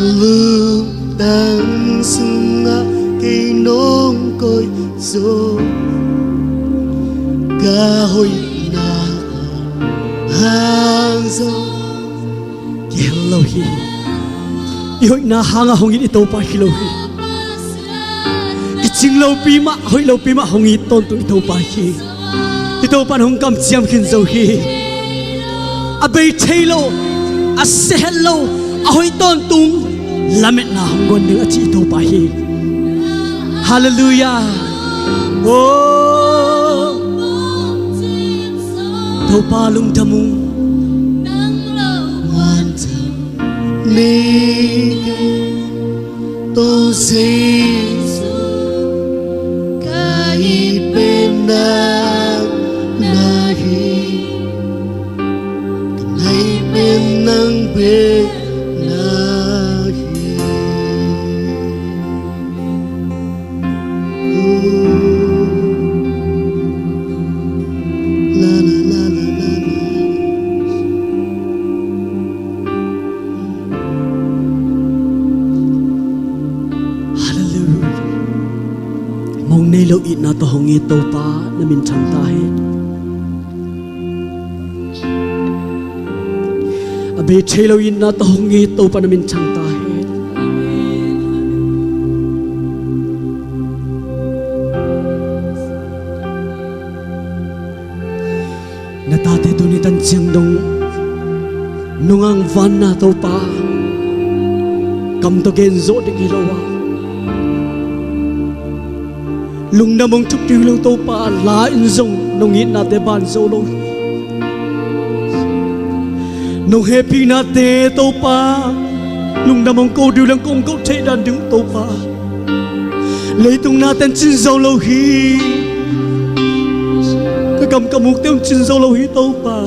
Lungtang sungah kei nong koih zo, ka hoihna hang zo. Kihel lo hi. I hoihna hangah hong it i Topa hi lo hi. I cing lopi mah, hoih lopi mah hong it tawntung i Topa hi. I Topa in hong kamciam khin zo hi. A bei thei lo, a sia het lo, a hoih tawntung lametna hong guan ding a ci i Topa hi. Halleluiah. Oh. Topa lungdam ung. Nang lo muan thang nei kei, Topa Jesu, ka it pen nang na hi, ka ngai pen nang pen na hi. Halleluiah. Mong nei lo itna tawh hong it Topa na min thang ta hen. A bei thei lo itna tawh hong it Topa na min thang ta hen. Na tate tuni tan ciang dong nong angvanna Topa kam tawh gen zawh ding hi lo a, lungdam hong thup ding hi lo Topa, la in zong nong itnate ban zo lo hi. Nong hehpihnate Topa, lungdam hong ko ding uh leng kong ko theih dan ding uh Topa, leitung nate in cin zo lo hi. Ka kam ka mukte in cin zo lo hi Topa.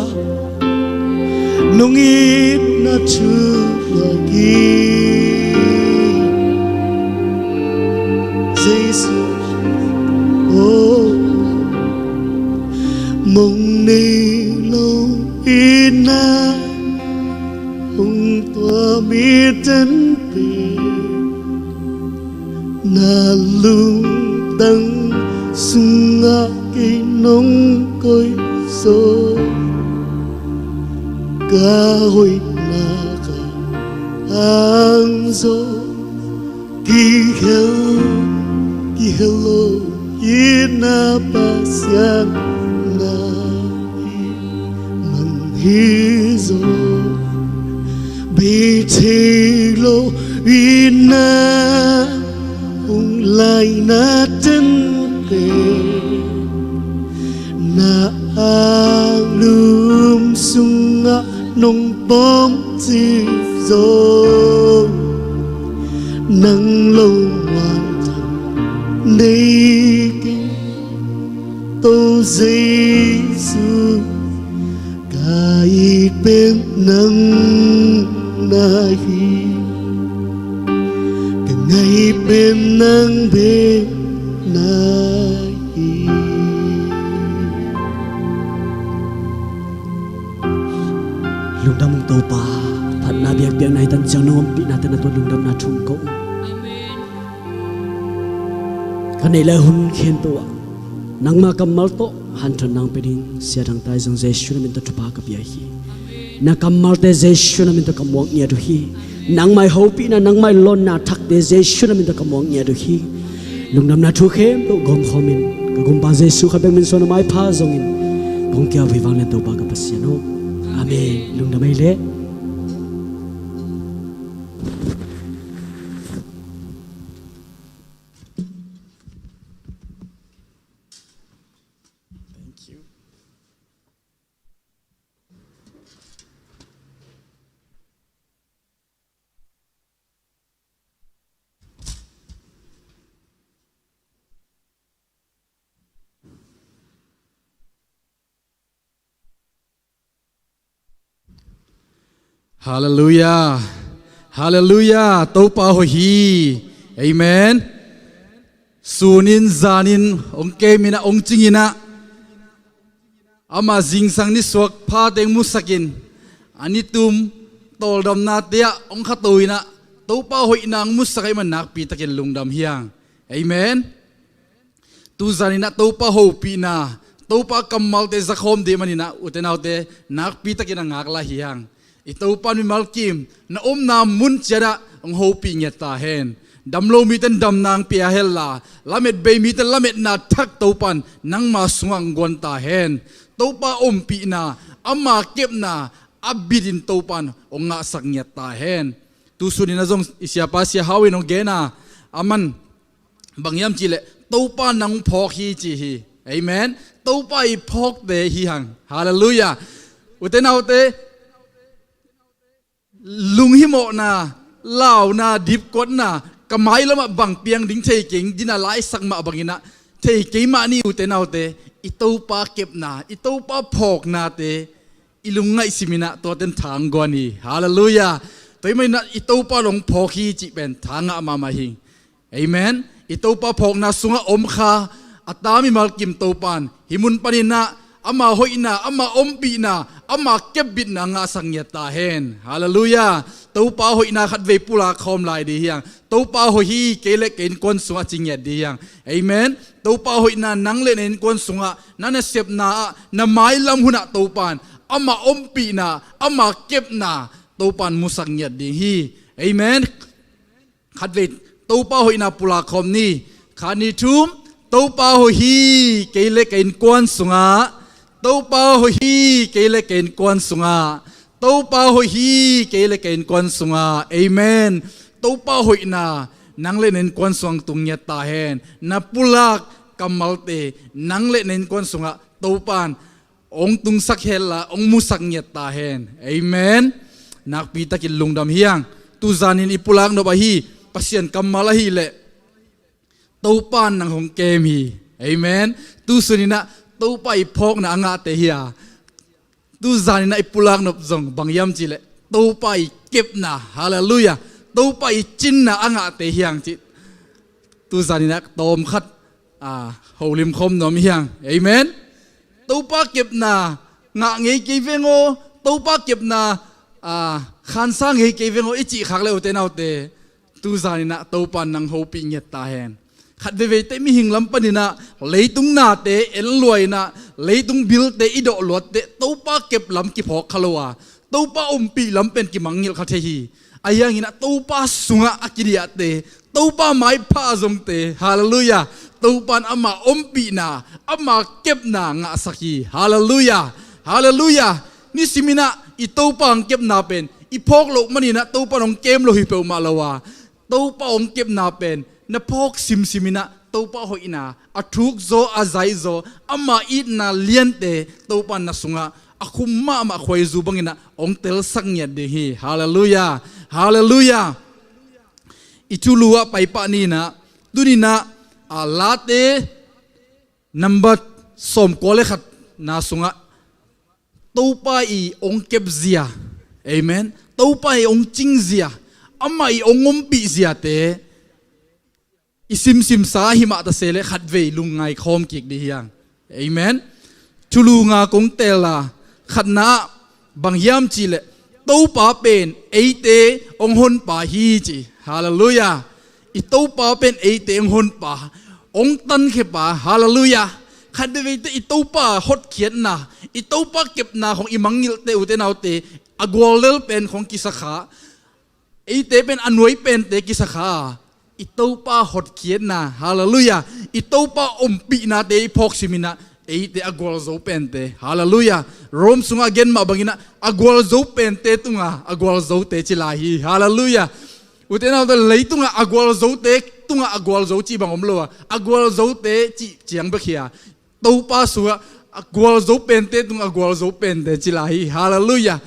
Nong itna thu lak hi Jesu. Oh, mong nei lo itna hong tuam i tan pen, na lungtang sungah kei nong koih zo, ka hoihna ka hang zo. Kihel, kihel lo itna Pasian na hi man hi zaw. Bei thei lo itna hong laina teng pen, na anglum sungah nong pawm cih zaw. Nang lo muan thang nei kei, Topa Jesu. Ka it pen nang na hi, ka ngai pen nang bek na hi. Lungdam ung Topa, phatna biakpiakna hi tan ciang nong ompihnate na tungah lungdamna thu ko. Amen. Ka neih lai hun khempeuh ah nangma kammal tawh hanthotna hong pia ding Sia Thang Thai zong Jesu na min tawh thupha ka pia hi. Na kammalte Jesu na min tawh ka muak ngiat uh hi. Nangmah i hopihna, nangmah i lawnna thakte Jesu na min tawh ka muak ngiat uh hi. Lungdamna thu khempeuh gawmkhawm in, ka Gumpa Jesu kha bek min suang a maipha zongin kong kiau uh hi. Vanglian Topa ka Pasian aw. Amen. Lungdam ei leh. Thank you. Halleluiah. Halleluiah. Topa hoih hi. Amen. Sunin zanin hong kemin ah, hong cingin ah, ama zingsang nisuak pha teng musakin, a nitum tawldamnate ah hong khato in ah, Topa hoihna hong musak ahih man nakpi takin lungdam hi hang. Amen. Tuzan inah Topa hopihna, Topa kammalte zakhawm dih maninah ute naute nakpi takin a ngaklah hi hang. I Topa mimal kim na omna mun ciatah hong hopih ngiat ta hen. Dam lo miten damna hong pia henla, lamet bei miten lametna thak Topan nangma sungah hong guan ta hen. Topa ompihna, ama kepna a bitin Topan hong ngahsak ngiat ta hen. Tusun inah zong i siapa Sia Hau in hong gena, aman bang hiam cihleh Topa nang phawk hi ci hi. Amen. Topa i phawkte hi hang. Halleluiah. Ute naute, lunghimawhna, launa, dipkuatna, ka mailamah bang piang ding thei keng dina laisak mah banginah thei kei mah ni ute naute, i Topa kepna, i Topa phawknate i lungngaih siminah tuaten thang guan hi. Halleluiah. Tua hi maninah i Topa long phawk hi cih pen thangah mahmah hi. Amen. I Topa phawkna sungah om kha a ta mimal kim Topan hih mun paninah ama hoihna, ama ompihna, ama kepbitna ngahsak ngiat ta hen. Halleluiah. Topa hoihna khatvei pulak khawm lai dih hiang. Topa hoih hi kei le kei innkuan sungah ci ngiat dih hiang. Amen. Topa hoihna nang le na innkuan sungah na nasepna ah na mailam hunah Topan ama ompihna, ama kepna Topan musak ngiat ding hi. Amen. Khatvei Topa hoihna pulak khawm ni. Khat ni thum. Topa hoih hi kei le kei innkuan sungah. Topa hoih hi kei le kei innkuan sungah. Topa hoih hi kei le kei innkuan sungah. Amen. Topa hoihna nang le na innkuan sungah tung ngiat ta hen. Na pulak kammalte nang le na innkuan sungah Topan hong tungsak henla hong musak ngiat ta hen. Amen. Nakpi takin lungdam hiang. Tuzanin i pulak nop ahi Pasian kammal ahileh Topa nang hong kem hi. Amen. Tusuninah Topa i phawkna a ngahte hi a, tuzaninah i pulak nop zong bang hiam cihleh Topa i kepna, halleluiah, Topa i cinna a ngahte hiang cih tuzaninah tawm khat a, holim khawm nuam hiang. Amen. Topa kepna ngah ngei kei veng aw, Topa kepna a, khansa ngei kei veng aw i cih khak le ute naute, tuzaninah Topa nang hopih ngiat ta hen. Khat veiveite mihing lam paninah leitung nate en luainah leitung bilte i dawh luatte Topa kep lam kiphawk kha lo a, Topa ompih lam pen kimangngilh kha thei hi. Ahi hanginah Topa sungah a kidiahte, Topa maipha a zongte, halleluiah, Topan ama ompihna, ama kepna ngahsak hi. Halleluiah. Halleluiah. Nisiminah i Topa hong kepna pen i phawk loh maninah Topan hong kem lo hi peuhmah lo a, Topa hong kepna pen na phawk simsiminah Topa hoihna a thukzaw, a zaizaw, ama itna liante Topan na sungah a khum mahmah khuaizu banginah hong telsak ngiat ding hi. Halleluiah. Halleluiah. I thulu ah paipah ninah tuninah a, Late number sawmkua le khatna sungah Topa i hong kepzia, amen, Topa i hong cingzia, ama i hong ompihziate i simsimsa himah tase le khatvei lungngai khawm kik dih hiang. Amen. Thulu nga kong tela, khatna ah bang hiam cihleh Topa pen eite hong honpa hi ci. Halleluiah. I Topa pen eite hong honpa, hong tankhepa. Halleluiah. Khat veiveite i Topa hotkhiatna, i Topa kepna khong i mangngilhte ute naute a guallel pen khong kisakha, eite pen a nuai pente kisakha, i Topa hotkhiatna, halleluiah, i Topa ompihnate i phawk siminah eite a gualzo pente, halleluiah. Rome sungah a gen mah banginah a gualzo pente tungah a gualzote ci lai hi, halleluiah. Ute naute, leitungah a gualzote tungah a gualzo cih bang om lo a, a gualzote cih ciang bek hi a, Topa sungah a gualzo pente tungah a gualzo pente ci lai hi, halleluiah.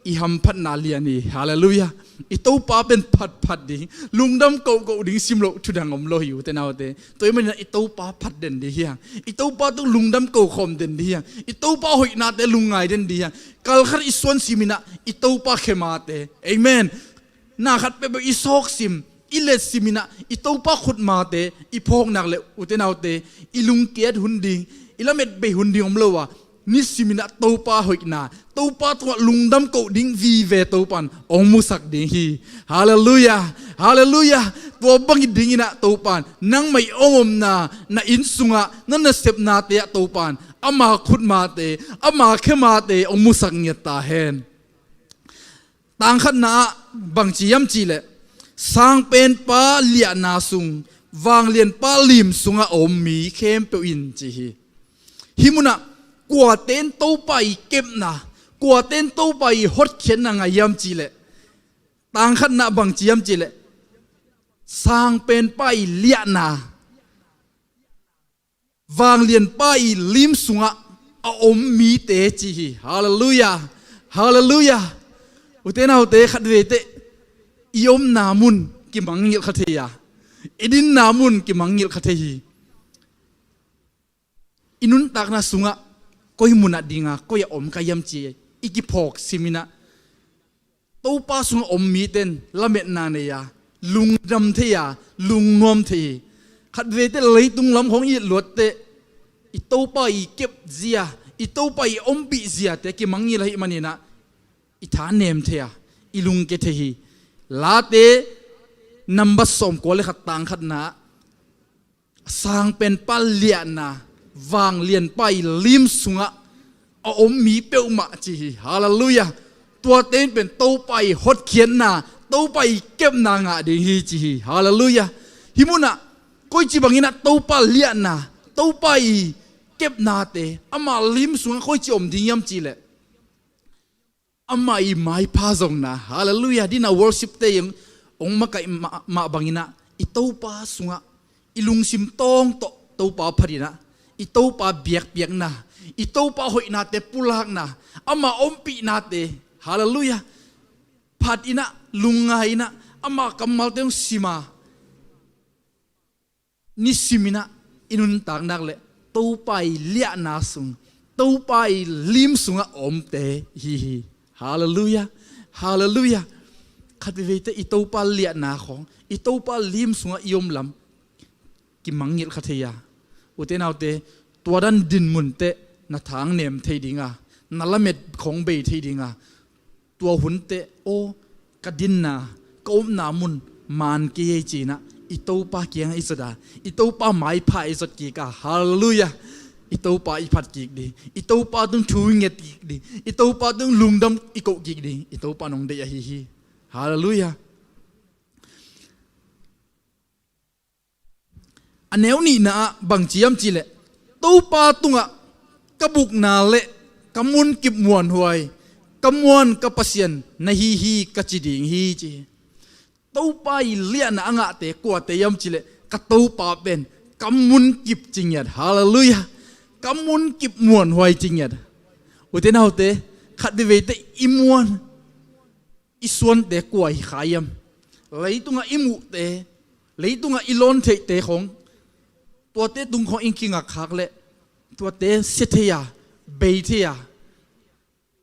I hamphatna lian hi, halleluiah. I Topa pen phatphat ding, lungdam kohkoh ding, simloh thudang om lo hi ute naute. Tua hi maninah i Topa phat den dih hiang. I Topa tung lungdam kohkhawm den dih hiang. I Topa hoihnate lungngai den dih hiang. Kalkhat i suan siminah i Topa khemate, amen, na khat peuhpeuh i sawksim, i letsim inah i Topa khutmate i phawknak le ute naute, i lungkiat hun ding, i lametbei hun ding om lo a, Nisimin ah Topa hoihna, Topa tungah lungdam koh ding vive Topa in hong musak ding hi. Halleluiah. Halleluiah. Tua bangin dinginah Topa in nangmah i hong omna, na inn sungah, na nasepnate ah Topa in ama khutmate, ama khemate hong musak ngiat ta hen. Tangkhatna ah bangci hiam cihleh, sangpenpa liahna sung, vanglianpa lim sungah a om mi khempeuh in ci hi. Hih munah kuaten Topa i kepna, kuaten Topa i hotkhiatna ngah hiam cihleh, tangkhatna ah bangci hiam cihleh, sangpenpa i liahna, vanglianpa i lim sungah a om mite ci hi. Halleluiah. Halleluiah. Ute naute, khatveite i omna mun kimangngilh kha thei a, i dinna mun kimangngilh kha thei hi. I nuntakna sungah koi munah dinga, koi a om ka hiam ci i kiphawk siminah Topa sungah om mite in lametna nei a, lungdam thei a, lungnuam thei hi. Khatveite leitung lam khawng i et luatteh i Topa i kepzia, i Topa i ompihziate kimangngilh ahih maninah i tha nem thei a, i lungke thei hi. Late number sawmkua le khat tangkhatna ah sangpenpa liahna, vanglianpa i lim sungah a om mi peuhmah ci hi. Halleluiah. Tuate in pen Topa i hotkhiatna, Topa i kepna ngah ding hi ci hi. Halleluiah. Hih munah koici banginah Topa liahna, Topa i kepnate, ama lim sungah koici om ding hiam cihleh, ama i maipha zongna. Halleluiah. Dinah worship te in hong makaih mah, mah banginah i Topa sungah i lungsim tawng tawh Topa phatinah, i Topa biakpiakna, i Topa hoihnate pulakna, ama ompihnate, halleluiah, phatinah, lungngainah, ama kammalte hong sima, nisiminah i nuntakna leh Topa i liahna sung, Topa i lim sungah a omte hi hi. Halleluiah. Halleluiah. Khatveite i Topa liahna khawng, i Topa lim sungah i om lam kimangngilh kha thei a. Ute naute, tua dan dinmun teh na thang nem thei dinga, na lamet khawng bei thei dinga, tua hun teh, aw, ka dinna, ka omna mun man kei ei cinah i Topa kiangah i zot a, i Topa maipha i zot kik a, halleluiah, i Topa i phat kik ding, i Topa tung thu i nget kik ding, i Topa tung lungdam i koh kik ding, i Topa nong deih ahi hi. Halleluiah. A neu nihna ah bangci hiam cihleh, Topa tungah ka bukna le ka munkip muanhuai, ka muan ka Pasian na hi hi ka ci ding hi ci hi. Topa i liahna a ngahte kuate hiam cihleh, ka Topa pen ka munkip ci ngiat. Halleluiah. Ka munkip muanhuai ci ngiat. Ute naute, khatveivei teh i muan i suante kua hi kha hiam? Leitungah i muhte, leitungah i lawn theihte khawng, tuate tung khawng i kingak khak leh tuate sia thei a, bei thei a,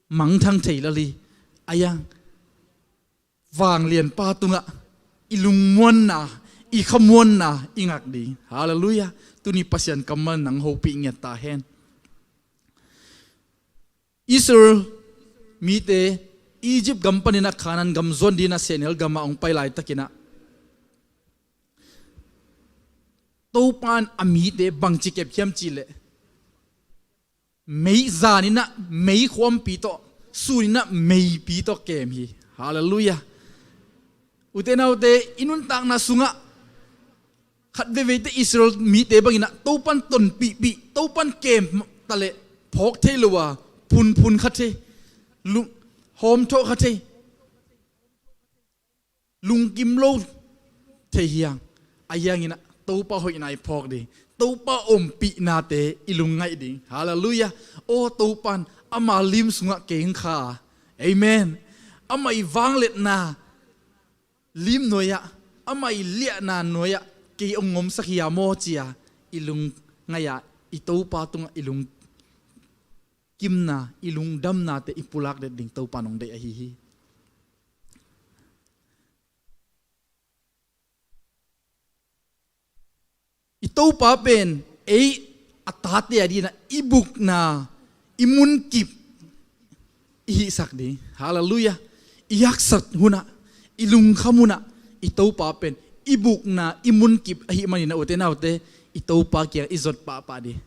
mangthang thei lel hi. A hiang, vanglianpa tungah i lungmuanna, i khamuanna i ngak ding. Halleluiah. Tuni Pasian kammal nang hopih ngiat ta hen. Israel mite Egypt gam panin a Canaan gam zuan dingin a sehnel gamah hong pai laitakin ah, Topa in a mite bangci kep hiam cihleh, mei zanin ah meikhuampi tawh, sunin ah meipi tawh kem hi. Halleluiah. Ute naute, i nuntakna sungah khatveivei teh Israel mite bangin ah Topa in tonpihpih, Topa in kem taleh phawk thei lo a, phunphun kha thei, lung, hawmthawh kha thei, lungkim lo thei hi hang. A hiangin ah Topa hoihna i phawk ding, Topa ompihnate i lungngaih ding. Halleluiah. Aw, Topa in ama lim sungah kei hong kha a. Amen. Amah i vangliatna lim nuai-ah, amah i liahna nuai-ah kei hong omsak hi a maw ci-a i lungngaih a, i Topa tungah i lungkimna, i lungdamnate i pulak det ding Topa in hong deih ahi hi. I Topa pen ei a tate a dingin ah i bukna, i munkip i hihsak ding. Halleluiah. I haksat hunah, i lungkham hunah i Topa pen i bukna, i munkip ahih maninah, ute naute, i Topa kiang i zot pahpah ding.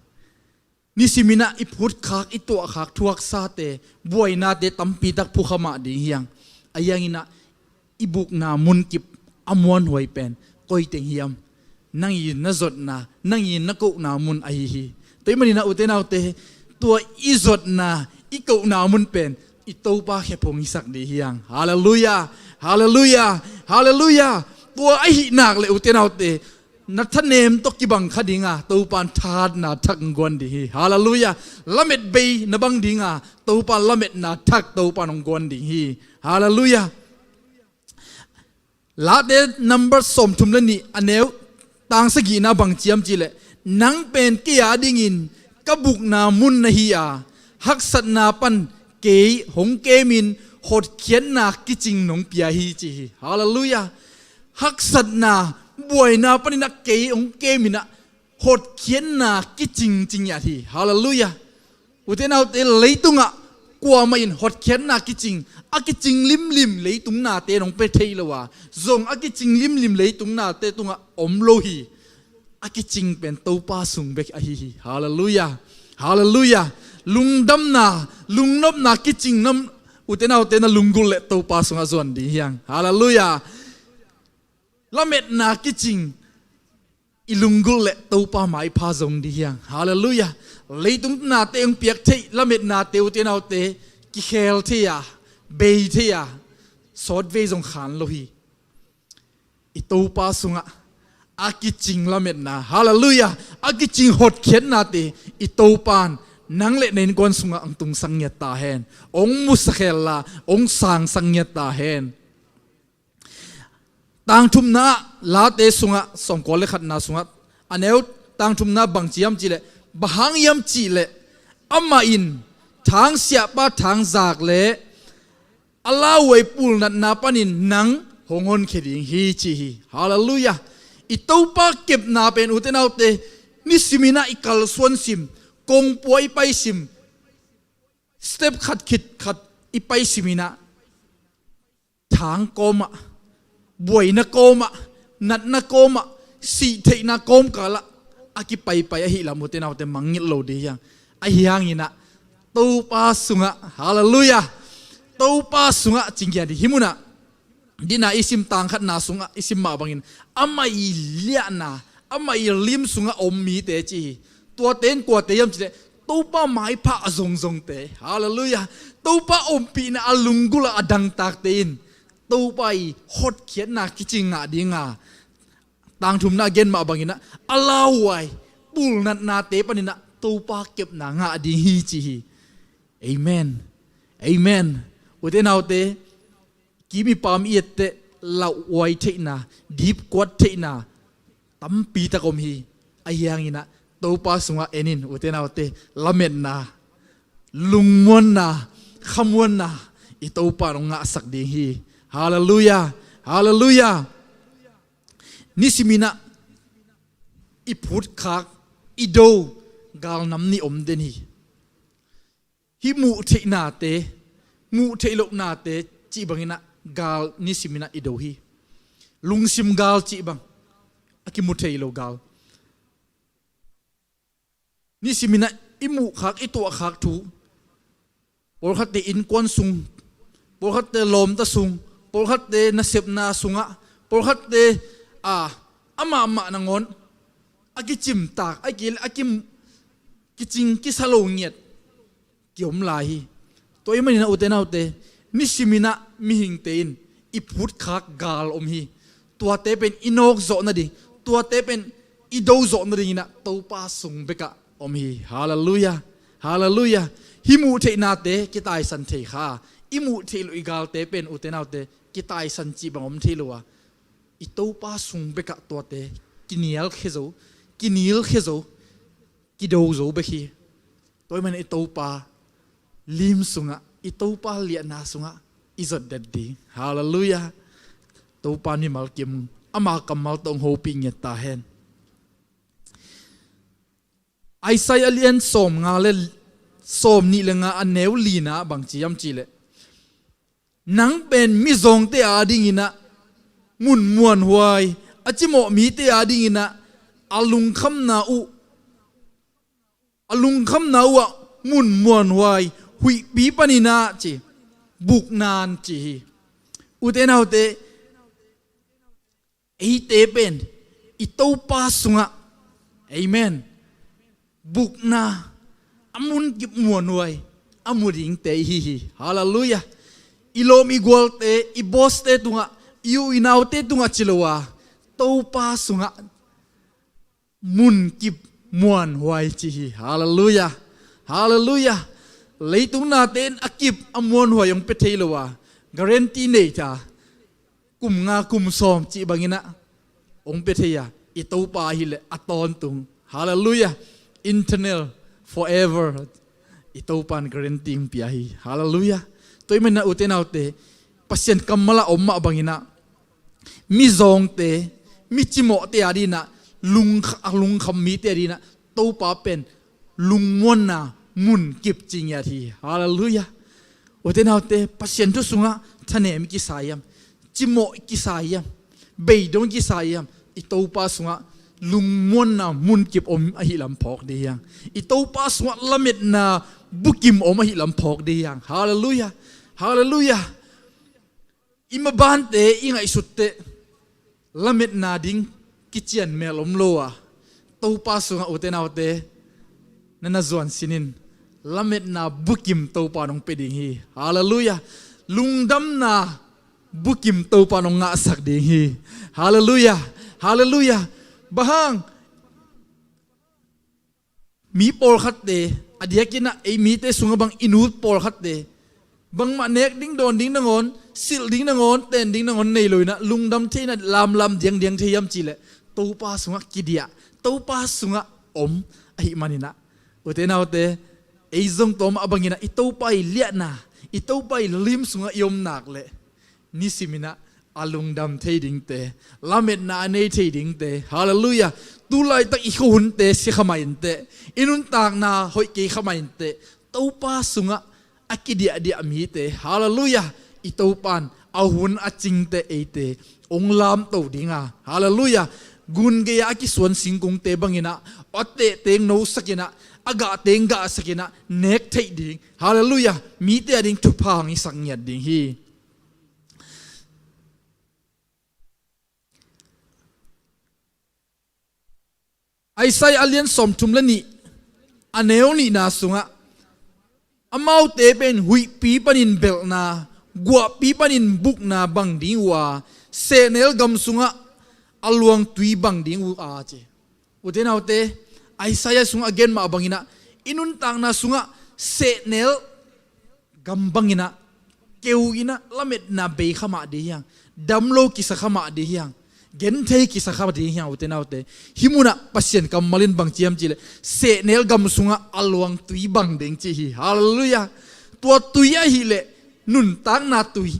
Nisiminah i phutkhak, i tuahkhak thuaksate, buainate tampitak phukha mah ding hi hang. Ahi hanginah i bukna munkip a muanhuai pen koi teng hiam? Nang i na zotna, nang i na kohna mun ahi hi. Tua ahih maninah, ute naute, tua i zotna, i kohna mun pen i Topa khephung hisak ding hi hang. Halleluiah. Halleluiah. Halleluiah. Tua ahih nak leh, ute naute, na thanem tawh kibang kha dinga, Topan thahatna thak hong guan ding hi. Halleluiah. Lamet bei na bang dinga, Topan lametna thak Topan hong guan ding hi. Halleluiah. Late number sawmthum le nih, a neu tang sagihna bang ci hiam cihleh, nang pen kei a dingin ka bukna mun na hi a, haksatna pan kei hong kemin hotkhiatna kicing nong pia hi, ci hi. Halleluiah. Haksatna, buaina paninah kei hong keminah hotkhiatna kicing ci ngiat hi. Halleluiah. Ute naute, leitungah kuamah in hotkhiatna kicing, a kicing limlim leitung nate nong pe thei lo a, zong a kicing limlim leitung nate tungah om lo hi. A kicing pen Topa sung bek ahi hi. Halleluiah. Halleluiah. Lungdamna, lungnopna kicing nam, ute naute, na lunggulh leh Topa sungah zuan ding hi hang. Halleluiah. Lametna kicing, i lunggulh leh Topa maipha zong ding hi hang. Halleluiah. Leitung nate hong piak theih lametnate, ute naute, kikhel thei a, bei thei a, sawtvei zong khan lo hi. I Topa sungah a kicing lametna, halleluiah, a kicing hotkhiatnate i Topan nang le na innkuan sungah hong tungsak ngiat ta hen. Hong musak khel la, hong sangsak ngiat ta hen. Tangthumna, Late sungah, sawmkua le khatna sungah, a neu tangthumna bang ci hiam cihleh, bang hang hiam cihleh, amah in thangsiahpa thangzak le a lauhuai pulnatna panin nang hong honkhia ding hi, ci hi. Halleluiah. I Topa kepna pen, ute naute, nisiminah i kalsuan sim, kongpua i pai sim, step khat khit khat i pai siminah, thang kawmah, buaina kawmah, natna kawmah, sihtheihna kawmkalah a kipaipai ahih lam, ute naute, mangngilh lo ding hi hang. Ahi hanginah Topa sungah, halleluiah, Topa sungah ci ngiat ding hi. Hih munah dina i sim, tang khatna sungah i sim mah bangin, amah i liahna, amah i lim sungah om mite, ci hi. Tuate in kuate hiam cihleh, Topa maipha a zongzongte. Halleluiah. Topa ompihna a lunggulh a dangtakte in Topa i hotkhiatna kicing ngah dinga, tangthumna a gen mah banginah, a lauhuai pulnatnate paninah Topa kepna ngah ding hi, ci hi. Amen. Amen. Ute naute, kim i paam i etteh lauhuai theihna, dipkuat theihna tampitak om hi. Ahi hanginah Topa sungah en in, ute naute, lametna, lungmuanna, khamuanna i Topa in hong ngahsak ding hi. Halleluiah. Halleluiah. Nisiminah i phutkhak, i do galnam nih om den hi. Hih muh theihnate, muh theih lohnate cih banginah gal nisiminah i do hi. Lungsim gal cih bang, a kimu thei lo gal. Nisiminah i muhkhak, i tuahkhak thu, pawlkhatte innkuan sung, pawlkhatte lawmta sung, pawlkhatte nasepna sungah, pawlkhatte a, amahmah nangawn a kicimtak, a ki, a kim, kicing kisa lo ngiat kiom lai hi. Tua ahih maninah, ute naute, nisiminah mihingte in i phutkhak gal om hi. Tuate pen i nawk zawh nading, tuate pen i do zawh nadinginah Topa sung bekah om hi. Halleluiah. Halleluiah. Hih muh theihnate kitaisan thei kha. I muh theih loh i galte pen, ute naute, kitaisan cih bang om thei lo a, i Topa sung bekah tuate kinialkhia zo, kinilkhia zo, kido zo bek hi. Tua ahih manin i Topa lim sungah, i Topa liahna sungah i zot det ding. Halleluiah. Topa mimal kim, ama kammal tawh hong hopih ngiat ta hen. Isaiah a lian sawmnga le sawm nih le nga a neu lina bang ci hiam cih leh, nang pen mizawngte adingin ah mun muanhuai, a cimawh mite adingin ah a lungkhamna uh, a lungkhamna uhah mun muanhuai, huihpi panin ah ci, bukna ci hi. Ute naute, eite pen i Topa sungah, amen, bukna, a munkip muanhuai a mu dingte i hi hi. Halleluiah. I lawm i gualte, i bawste tungah, i u i naute tungah ci lo a, Topa sungah munkip muanhuai ci hi. Halleluiah. Halleluiah. Leitung nate in a kip a muanhuai hong pia thei lo a, guarantee nei ta, kum nga kum sawm cih bangin ah hong pia thei a, i Topa ahih leh a tawntung. Halleluiah. Eternal, forever, i Topa in guarantee hong pia hi. Halleluiah. Tua ahih manin ah ute naute, Pasian kammal ah om mah bangin ah mizawngte, mi cimawhte adingin ah, lung, a lungkham mite adingin ah Topa pen lungmuanna munkip ci ngiat hi. Halleluiah. Ute naute, Pasian thu sungah thanem i kisa hiam, cimawh i kisa hiam, beidong i kisa hiam, i Topa sungah lungmuanna munkip om ahih lam phawk ding hi hang. I Topa sungah lametna bukim om ahih lam phawk ding hi hang. Halleluiah. Halleluiah. I mabante i ngaihsut teh lametna ding kician mel om lo a, Topa sungah ute naute, na na zuan sinin lametna bukim Topa in hong pia ding hi. Halleluiah. Lungdamna bukim Topa in hong ngahsak ding hi. Halleluiah. Halleluiah. Bang hang, mi pawlkhatte, a diakin ah ei mite sungah bang i nu pawlkhatte, bangmah nek ding, dawn ding nangawn, silh ding nangawn, ten ding nangawn nei lo in ah lungdam thei in ah lamlam diangdiang thei hiam cih leh, Topa sungah kidiah, Topa sungah om ahih manin ah, ute naute, ei zong tua mah bangin ah i Topa i liahna, i Topa i lim sungah i om nak leh, nisimin ah a lungdam thei dingte, lametna a nei thei dingte. Halleluiah. Tu laitak i khuahunte sia kha mah inteh, i nuntakna hoih kei kha mah inteh, Topa sungah a kidiahdiah mite, halleluiah, i Topa in a hun a cingte eite hong lamto ding a, halleluiah, gun gei-a a kisuan singkungte bangin ah, a tehteng nosak in ah, a gahteng gahsak in ah nek theih ding, halleluiah, mite ading thupha hong hisak ngiat ding hi. Isaiah a lian sawmthum le nih, a neu nihna sungah, amaute pen huihpi panin belhna, guahpi panin bukna bang ding uh a, sehnel gam sungah a luangtui bang ding uh a, ci. Ute naute, Isaiah sungah a gen mah bangin ah, i nuntakna sungah sehnel gam bangin ah, keu in ah lametna bei kha mah ding hi hang, damlo kisa kha mah ding hi hang, genthei kisa kha ding hi hang, ute naute. Hih munah Pasian kammal in bang ci hiam cih leh, sehnel gam sungah a luangtui bang ding ci hi, halleluiah. Tua tui ahih leh nuntakna tui,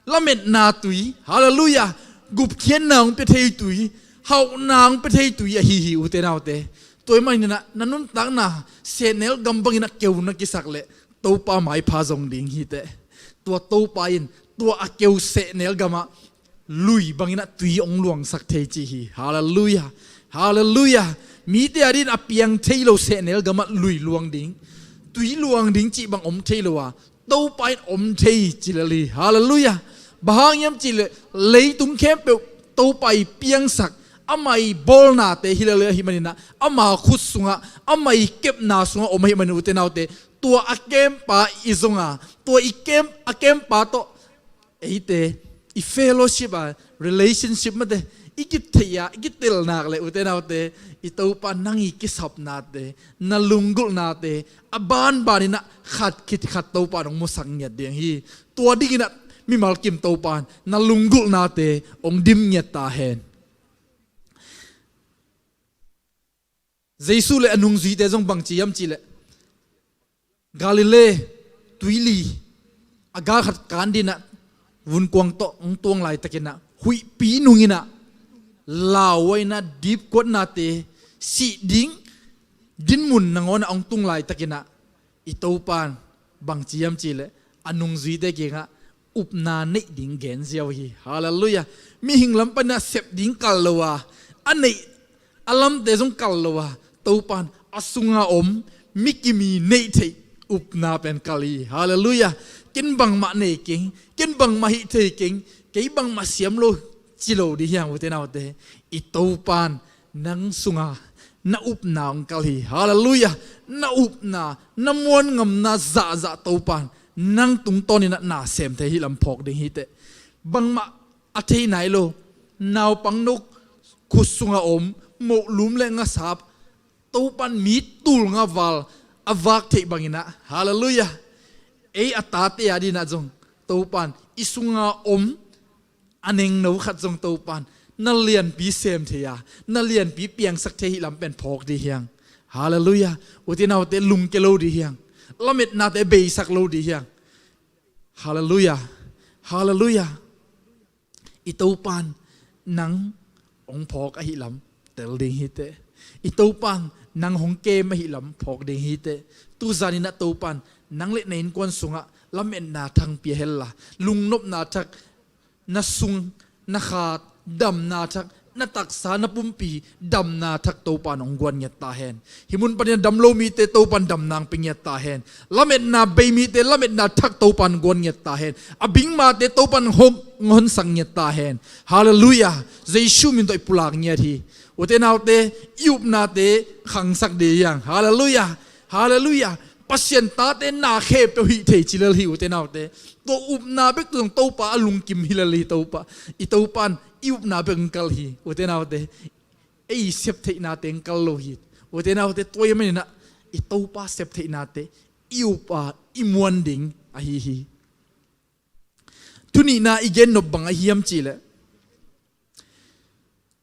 lametna tui, halleluiah, gupkhiatna hong pia thei tui, hauhna hong pia thei tui ahi hi, ute naute. Tua ahih manin ah na nuntakna sehnel gam bangin ah keu na kisak leh, Topa maipha zong ding hi teh. Tua Topa in tua a keu sehnel gamah lui bangin ah tui hong luangsak thei ci hi. Halleluiah. Halleluiah. Mite adingin a piang thei lo sehnel gamah lui luang ding, tui luang ding cih bang om thei lo a, Topa in om thei ci lel hi. Halleluiah. Bang hang hiam cih leh, leitung khempeuh Topa i piangsak, amah i bawlnate hi lel ahih manin ah, ama khut sungah, amah i kepna sungah om ahih manin, ute naute, tua a kempa i zong a, tua i kem, a kempa tawh eite i fellowship a, relationship mate, i kitheih a, i kitel nak leh, ute naute, i Topa nang i kisapnate, na lunggulhnate, a banbanin ah khat khit khat Topa in hong musak ngiat ding hi. Tua dingin ah mimal kim Topa in na lunggulhnate hong dim ngiat ta hen. Jesu le a nungzuite zong bang ci hiam cih leh, Galilee tuili a gal khat kan dingin ah vunkuang tawh hong tuang laitakin ah, huihpi nungin ah lauhuaina, dipkuatnate, sih ding dinmun nangawn ah hong tung laitakin ah, I Topan bangci hiam cihleh a nungzuite kiangah upna neih ding gen ziau hi. Halleluiah. Mihing lam panah sep ding kal lo a, a neih a lamte zong kal lo a, Topan a sunga om mi kimi neih theih upna pen kal hi. Halleluiah. Ken bangmah nei keng, ken bangmah hih thei keng, kei bangmah siam lo ci lo dih hiang, ute naute. I Topan nang sunga na upna hong kal hi. Halleluiah. Na upna, na muan ngamna zahzah Topan nang tungtawninah na sem thei hi lam phawk ding hi teh. Bangmah a thei nai lo, naupang no khut sunga om mohlum le ngasap, Topan mi tul nga val a vak theih banginah, halleluiah, ei a tate a dinah zong Topan i sunga om a nengno khat zong Topan na lianpi sem thei a, na lianpi piangsak thei hi lam pen phawk dih hiang. Halleluiah. Ute naute, lungke lo dih hiang. Lametnate beisak lo dih hiang. Halleluiah. Halleluiah. I Topan nang hong phawk ahi lam tel ding hi teh. I Topan nang hong kem ahi lam phawk ding hi teh. Tuzaninah Topan nang le na innkuan sungah lametna thak pia hella, lungnopna thak, na sung, na khat, damna thak, na taksa, na pumpi damna thak Topan hong guan ngiat ta hen. Hih mun panin a dam lo mite Topan damna hong pia ngiat ta hen. Lametna bei mite lametna thak Topan guan ngiat ta hen. A bingmate Topan hong honsak ngiat ta hen. Halleluiah. Jesu min tawh i pulak ngiat hi. Ute naute, i upnate khangsak dih hiang. Halleluiah. Halleluiah. Pasian tate na khempeuh hih thei ci lel hi, ute naute. Tua upna bek tawh zong Topa a lungkim hi lel hi Topa. I Topan i upna bek hong kal hi, ute naute. Ei sep theihnate hong kal lo hi, ute naute. Tua ahih maninah i Topa sep theihnate i upa i muan ding ahi hi. Tunihna i gen nop bang ahi hiam cihleh,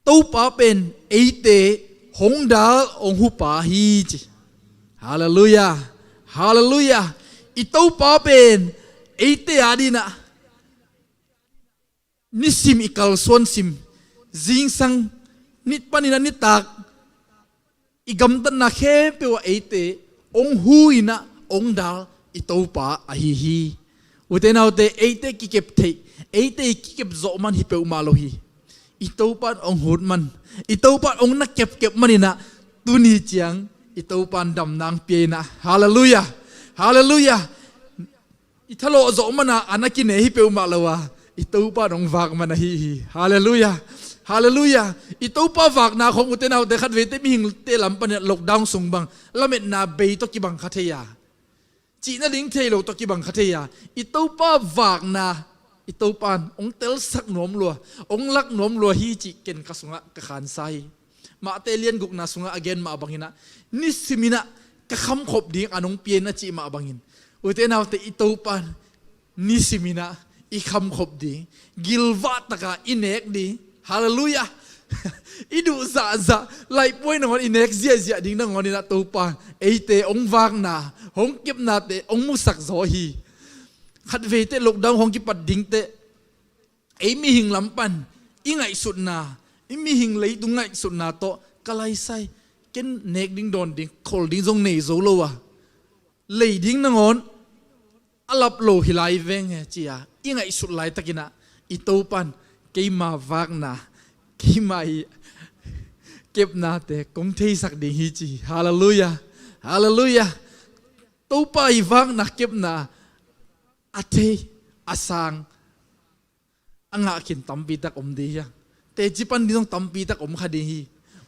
Topa pen eite hong dal hong hupa hi ci. Halleluiah. Halleluiah. I Topa pen eite a dinah nisim i kalsuan sim, zingsang, nit paninah nitak, i gamtatna khempeuh ah eite hong huinah hong dal i Topa ahi hi. Ute naute, eite kikep theih, eite i kikep zawh man hi peuhmah lo hi. I Topan hong hut man, i Topan hong na kepkep maninah tuni ciang i Topan damna hong pia inah. Halleluiah. Halleluiah. I thalawh zawh mana a na kine hi peuhmah lo a, i Topa hong vak man ahi hi. Halleluiah. Halleluiah. I Topa vakna khong, ute naute, khatveite mihingte lam panin lockdown sung bang lametna bei tawh kibang kha thei a, cihna ding thei lo tawh kibang kha thei a, i Topa vakna i Topan hong telsak nuam lua, hong lak nuam lua hi cih ken ka sungah ka khansa hi. Mahte lian gukna sungah a gen mah banginah, nisiminah ka khamkhop ding an hong pia in a cih mah bangin, ute naute, i Topan nisiminah i khamkhop ding, gilvah taka i nek ding. Halleluiah. I duh zahzah, laihpuai nangawn i nek ziahziah ding nangawninah Topan eite hong vakna, hong kepnate hong musak zaw hi. Khatveite lockdown hong kipat dingteh ei mihing lam pan i ngaihsutna, i mihing leitung ngaihsutna tawh ka laisai, ken nek ding dawn ding khol ding zong nei zo lo a, lei ding nangawn a lap lo hi lai veng he ci-a i ngaihsut laitakinah i Topan keima vakna, keima i kepnate kong theisak ding hi ci hi. Halleluiah. Halleluiah. Topa i vakna kepna a thei, a sang, a ngah khin tampi tak om ding hi a, teci pan ding zong tampi tak om kha ding hi.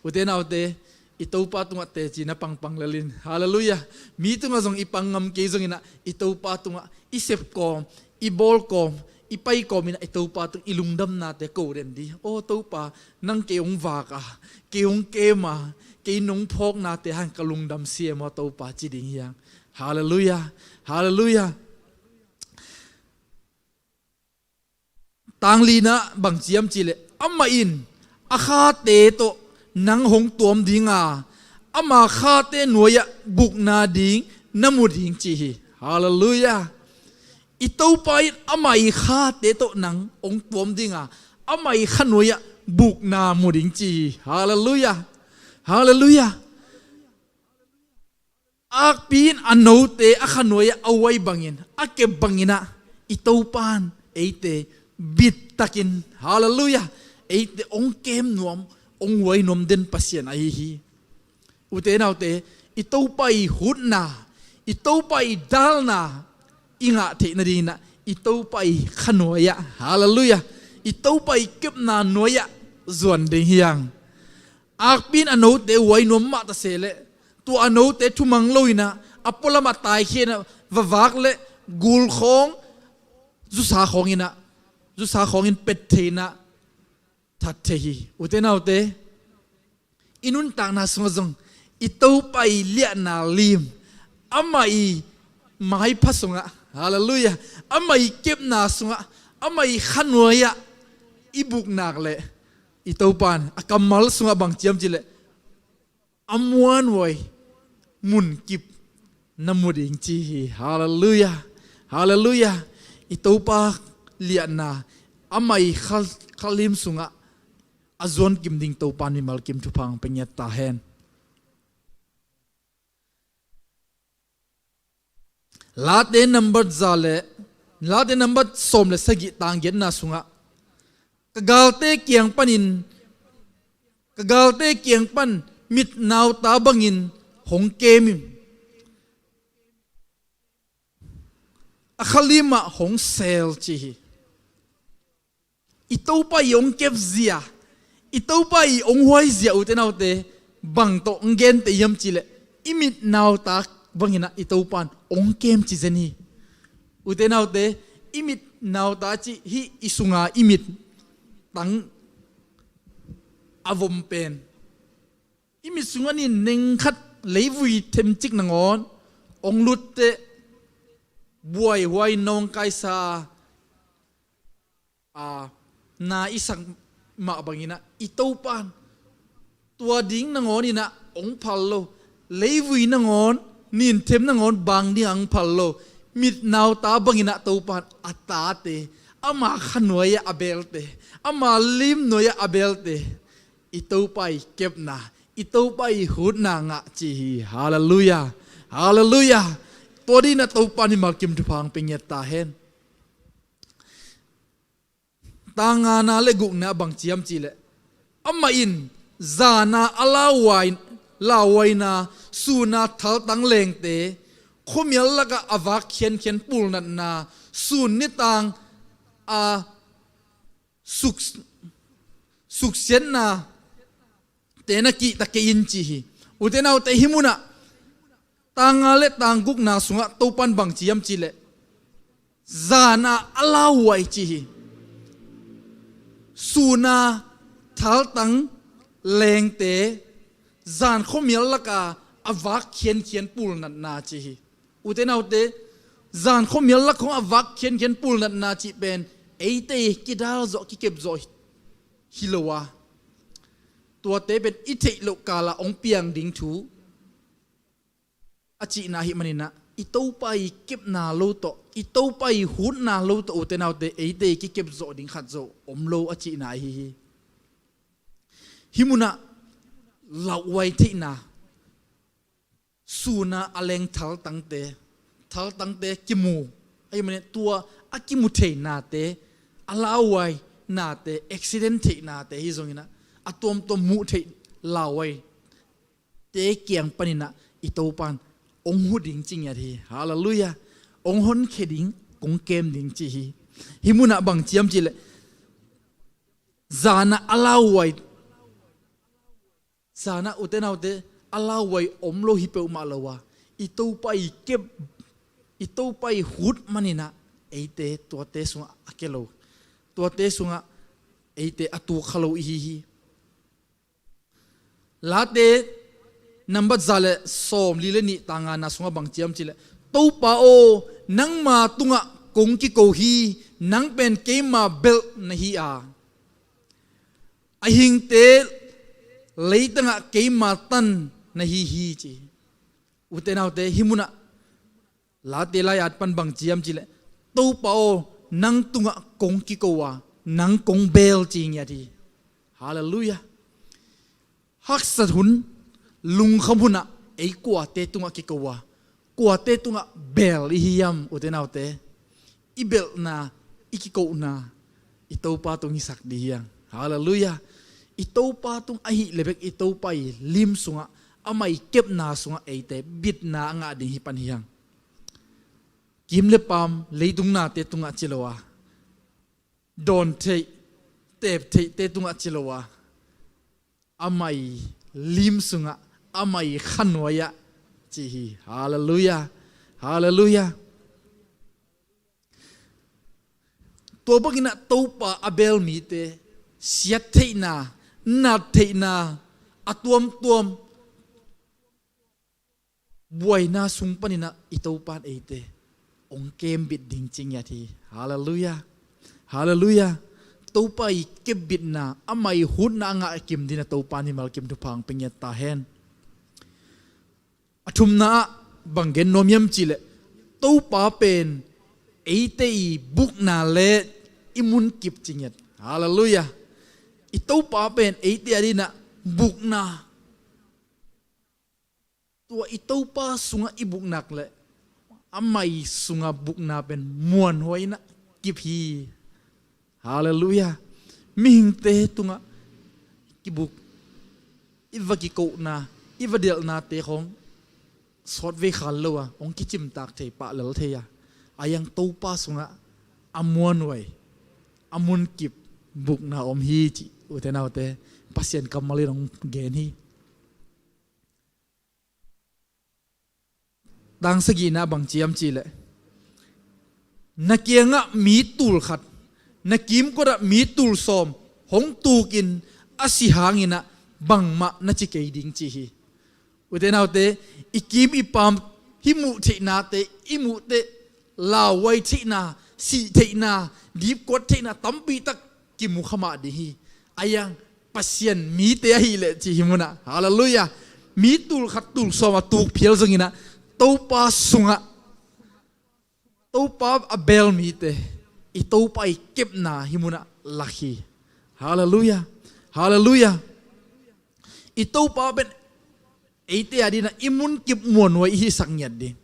Ute naute, i Topa tungah teci na pangpang lelin, halleluiah, mi tungah zong i pang ngam kei zonginah i Topa tungah i sep kawm, i bawl kawm, i pai kawminah i Topa tung i lungdamnate ko den ding. Aw Topa, nang kei hong vak a, kei hong kem a, kei nong phawknate hang ka lungdam siam aw Topa ci ding hi hang. Halleluiah. Halleluiah. Tanglina bang ciam cihleh, amah in a khate tawh nang hong tuam dinga, ama khate nuai-ah bukna ding na mu ding ci hi. Halleluiah. I Topa in ama i khate tawh nang hong tuam dinga, ama i kha nuai-ah bukna mu ding ci hi. Halleluiah. Halleluiah. Akpi in a note a khanuai-ah a huai bangin, a kep bangin ah, i Topa'n eite bittakin, halleluiah, eite hong kem nuam, hong huai nuam den Pasian ahi hi. Ute naute, i Topa i hutna, i Topa i dalna i ngah theih nadingin ah, i Topa i khanuai-ah, halleluiah, i Topa i kepna nuai-ah zuan ding hi hang. Akpi in a note huai nuam mah ta se leh, tua a note thumang lo-in ah, a pualam ah taikhia-in ah, va vak leh gul khawng, zusa khawng in ah, zusa khawngin pet thei-in ah, that thei hi. Ute naute, i nuntakna sungah zong i Topa i liahna lim, amah i maipha sungah, halleluiah, amah i kepna sungah, amah i khanuai-ah i buk nak leh, i Topa'n a kammal sungah bang ci hiam cih leh, a muanhuai munkip na mu ding ci hi. Halleluiah, halleluiah. I Topa liahna, amah i kha, khalim sungah a zuan kim ding Topa'n mimal kim thupha hong pia ngiat ta hen. Late nambat za leh, Late nambat sawm leh sagih, tang giatna sungah, ka galte kiang panin, ka galte kiang pan mit nauta bangin hong kem in, a khalim ah hong sel ci hi. I Topa i hong kep zia, i Topa i hong huai zia, ute naute, bang tawh hong genteh hiam cih leh, i mit nauta bangin ah i Topa'n hong kem ci zen hi. Ute naute, i mit nauta cih hi, i sunga i mit tang a vom pen. I mit sungah nin neng khat leivui themcik nangawn hong lut teh, buaihuai nawngkaisa a, na i sak mah bangin ah, i Topa'n tua ding nangawnin ah hong phal lo. Leivui nangawn, nin them nangawn bang ding ah hong phal lo. Mit nauta bangin ah Topa'n a tate, ama khanuai-ah a beelte, ama limnuai-ah a beelte, i Topa i kepna, i Topa i hutna ngah ci hi. Halleluiah, halleluiah. Tua dingin ah Topa'n mimal kim thupha hong pia ngiat ta hen. Tang ngana leh gukna bang ci hiam cih leh, amah in zan-a a lauhuai, lauhuaina, sun-a thaltang leengte, khuamial lakah a vak khiankhian pulnatna, sun nitang a suk, suksiatna te na kihta kei in ci hi. Ute naute, hih munah tang nga leh tang gukna sungah Topa'n bang ci hiam cih leh, zan-a a lauhuai ci hi. Sun-a thaltang leengte, zan khuamial lakah a vak khiankhian pulnatna ci hi. Ute naute, zan khuamial lak khawng a vak khiankhian pulnatna cih pen eite kidal zawh, kikep zawh hi, hi lo a, tuate pen i theih loh kalah hong piang ding thu a cihna ahih manin ah, i Topa i kepna lo tawh, i Topa i hutna lo tawh, ute naute, eite kikep zawh ding khat zong om lo a cihna ahi hi. Hih munah lauhuai theihna, sun-a a leeng thaltangte, thaltangte kimu, ahih manin tua a kimu theihnate, a lauhuainate, accident theihnate hi zongin ah, a tuamtuam muh theih lauhuaite kiang panin ah i Topa'n hong hu ding ci ngiat hi. Halleluiah. Hong honkhia ding, kong kem ding ci hi. Hih munah bang ci hiam cih leh, zan-a a lauhuai, zan-a, ute naute, a lauhuai om lo hi peuhmah lo a, i Topa i kep, i Topa i hut manin ah, eite tuate sungah a kia lo, tuate sungah eite a tuak kha lo i hi hi. Late nambat za leh sawmli leh nih, tang ngana sungah bang ci hiam cih leh, Topa aw, nangma tungah kong kiko hi, nang pen keima belh na hi a, a hingte leitangah keima tan na hi hi ci. Ute naute, hih munah Late lai-at pan bang ci hiam cih leh, Topa aw, nang tungah kong kiko a, nang kong beel ci ngiat hi. Halleluiah. Haksat hun, lungkham hunah ei kuate tungah kiko a, kuate tungah bel i hi hiam, ute naute? I belhna, i kikohna i Topa tung hisak dih hi hang. Halleluiah. I Topa tung ahih le bek i Topa i lim sungah, ama i kepna sungah eite bitna a ngah ding hi pan hi hang. Kim le paam, leitung nate tungah ci lo a, dawn theih, teep theihte tungah ci lo a, ama i lim sungah, ama i khanuai ah ci hi. Halleluiah. Halleluiah. Tua bangin ah Topa a bel mite siat theihna, nat theihna, a tuamtuam buaina sung panin ah i Topa in eite hong kembit ding ci ngiat hi. Halleluiah. Halleluiah. Topa i kepbitna, ama i hutna a ngah kim dingin ah Topa in mimal kim thupha hong pia ngiat ta hen. A thumna ah bang gen nuam hiam cih leh, Topa pen eite i bukna le i munkip ci ngiat. Halleluiah. I Topa pen eite adingin ah bukna. Tua i Topa sungah i buk nak leh, ama i sungah bukna pen muanhuai in ah kip hi. Halleluiah. Mihingte tungah kibuk, i va kikohna, i va delhnate khawng sawtvei khal lo a, hong kicimtak thei, pah lel thei a, a hiang Topa sungah a muanhuai, a munkip bukna om hi cih, ute naute, Pasian kammal in hong gen hi. Tang sagihna bang ci hiam cih leh, na kiangah mi tul khat, na kimkotah mi tul sawm hong tukin a si hangin ah bangmah na ci kei ding ci hi. Ute naute, i kim i paam, hih muh theihnate, i muhte, lauhuai theihna, sih theihna, dipkuat theihna tampi tak kimu kha mah ding hi. A hiang Pasian mite ahih leh ci hi mun ah. Halleluiah. Mi tul khat tul sawm a tuk phial zongin ah Topa sungah, Topa a bel mite i Topa i kepna hih mun ah lak hi. Halleluiah. Halleluiah. I Topa pen eite adingin ah i munkip muanhuai i hisak ngiat ding.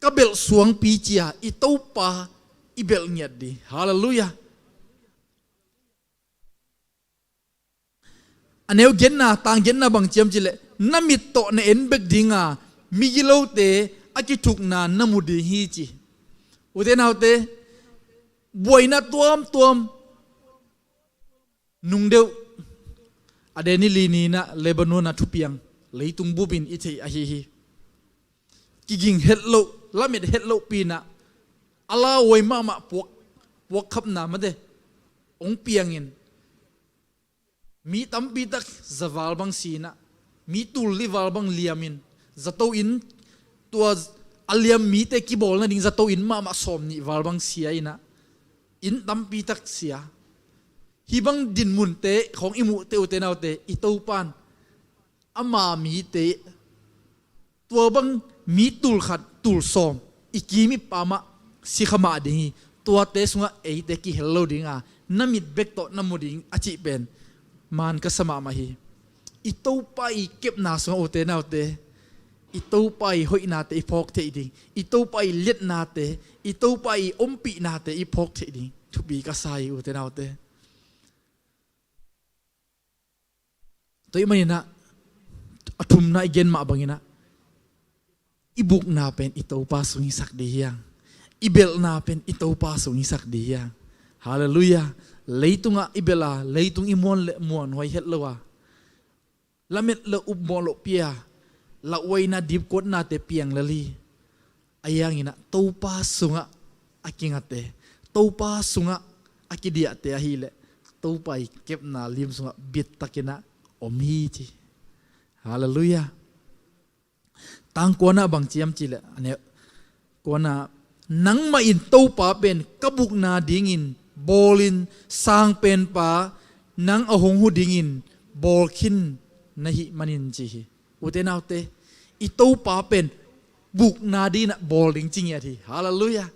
Ka belh suangpi ci-a i Topa i belh ngiat ding. Halleluiah. A neu genna, tang genna bang ci hiam cih leh, na mit tawh na en bek ding a, migilote a kithukna na mu ding hi ci. Ute naute, buaina tuamtuam, nung deuh, a deni li ni-in ah Lebanon ah thupiang, leitung bupin i theih ahi hi. Kiging het loh, lamet het lohpi-in ah, a lauhuai mahmah puak, puakkhapna mate hong piangin, mi tampi tak za val bang si-in ah, mi tul li val bang liamin, zato inn, tua a liam mite kibawl nading zato inn mahmah sawmnih val bang sia-in ah, inn tampi tak sia. Hih bang dinmunte khawng i muhte, ute naute, i Topa in ama mite, tua bang mi tul khat tul sawm i kim i paam ah si kha mah ding hi. Tuate sungah eite kihel lo ding a, na mit bek tawh na mu ding a cih pen maan ka sa mahmah hi. I Topa i kepna sungah, ute naute, i Topa i hoihnate i phawk theih ding, i Topa i liatnate, i Topa i ompihnate i phawk theih ding thupi ka sa hi, ute naute. Tua ahih manin ah, a thumna i gen mah bangin ah, i bukna pen i Topa sung hisak dih hi hang. I belhna pen i Topa sung hisak dih hi hang. Halleluiah. Leitungah i belh a, leitung i muan leh muanhuai het lo a, lamet le upmawh lohpi a, lauhuaina dipkuatnate piang lel hi. Ahi hangin ah Topa sungah a kingate, Topa sungah a kidiahte ahih leh, Topa i kepna lim sungah bittakin ah om hi ci. Halleluiah. Tang kuana bang ci hiam cih leh, a neu kuana, nangmah in Topa pen ka bukna dingin bawlin, Sangpenpa nang a hong hu dingin bawl khin na hih manin ci hi. Ute naute, i Topa pen bukna dingin ah bawl ding ci ngiat hi. Halleluiah.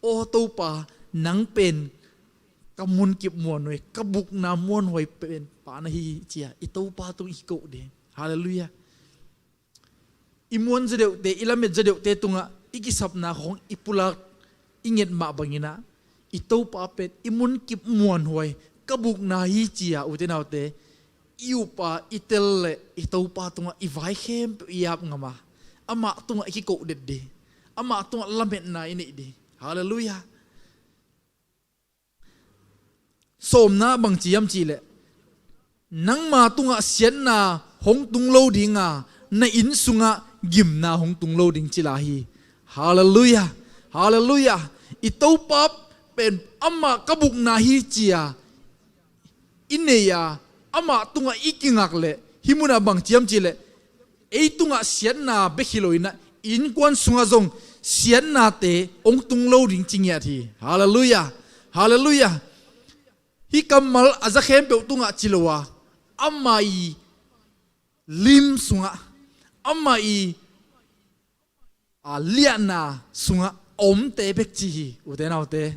Aw Topa, nang pen ka munkip muanhuai, ka bukna muanhuai pen pa na hi hi ci-a i Topa tung i kikoh ding. Halleluiah. i muan zaw deuhte, i lamet zaw deuhte tungah i kisapna khawng i pulak i nget mah bangin ah, i Topa pen i munkip muanhuai, ka bukna hi ci-a, ute naute, i up a i tel leh i Topa tungah i vai khempeuh i ap ngam a, amah tungah i kikoh det ding, amah tungah lametna i neih ding. Halleluiah. Sawmna bang ci hiam cih leh, nangma tungah siatna hong tung lo ding a, na inn sungah gimna hong tung lo ding ci lai hi. Halleluiah. Halleluiah. I Topa pen amah ka bukna hi ci-a i nei a, amah tungah i kingak leh, hih munah bang ci hiam cih leh, ei tungah siatna bek hi lo in ah, innkuan sungah zong siatnate hong tung lo ding ci ngiat hi. Halleluiah. Halleluiah. Hih kammal a za khempeuh tungah ci lo a, amah i lim sungah, amah i, a, liahna sungah a omte bek ci hi, ute naute.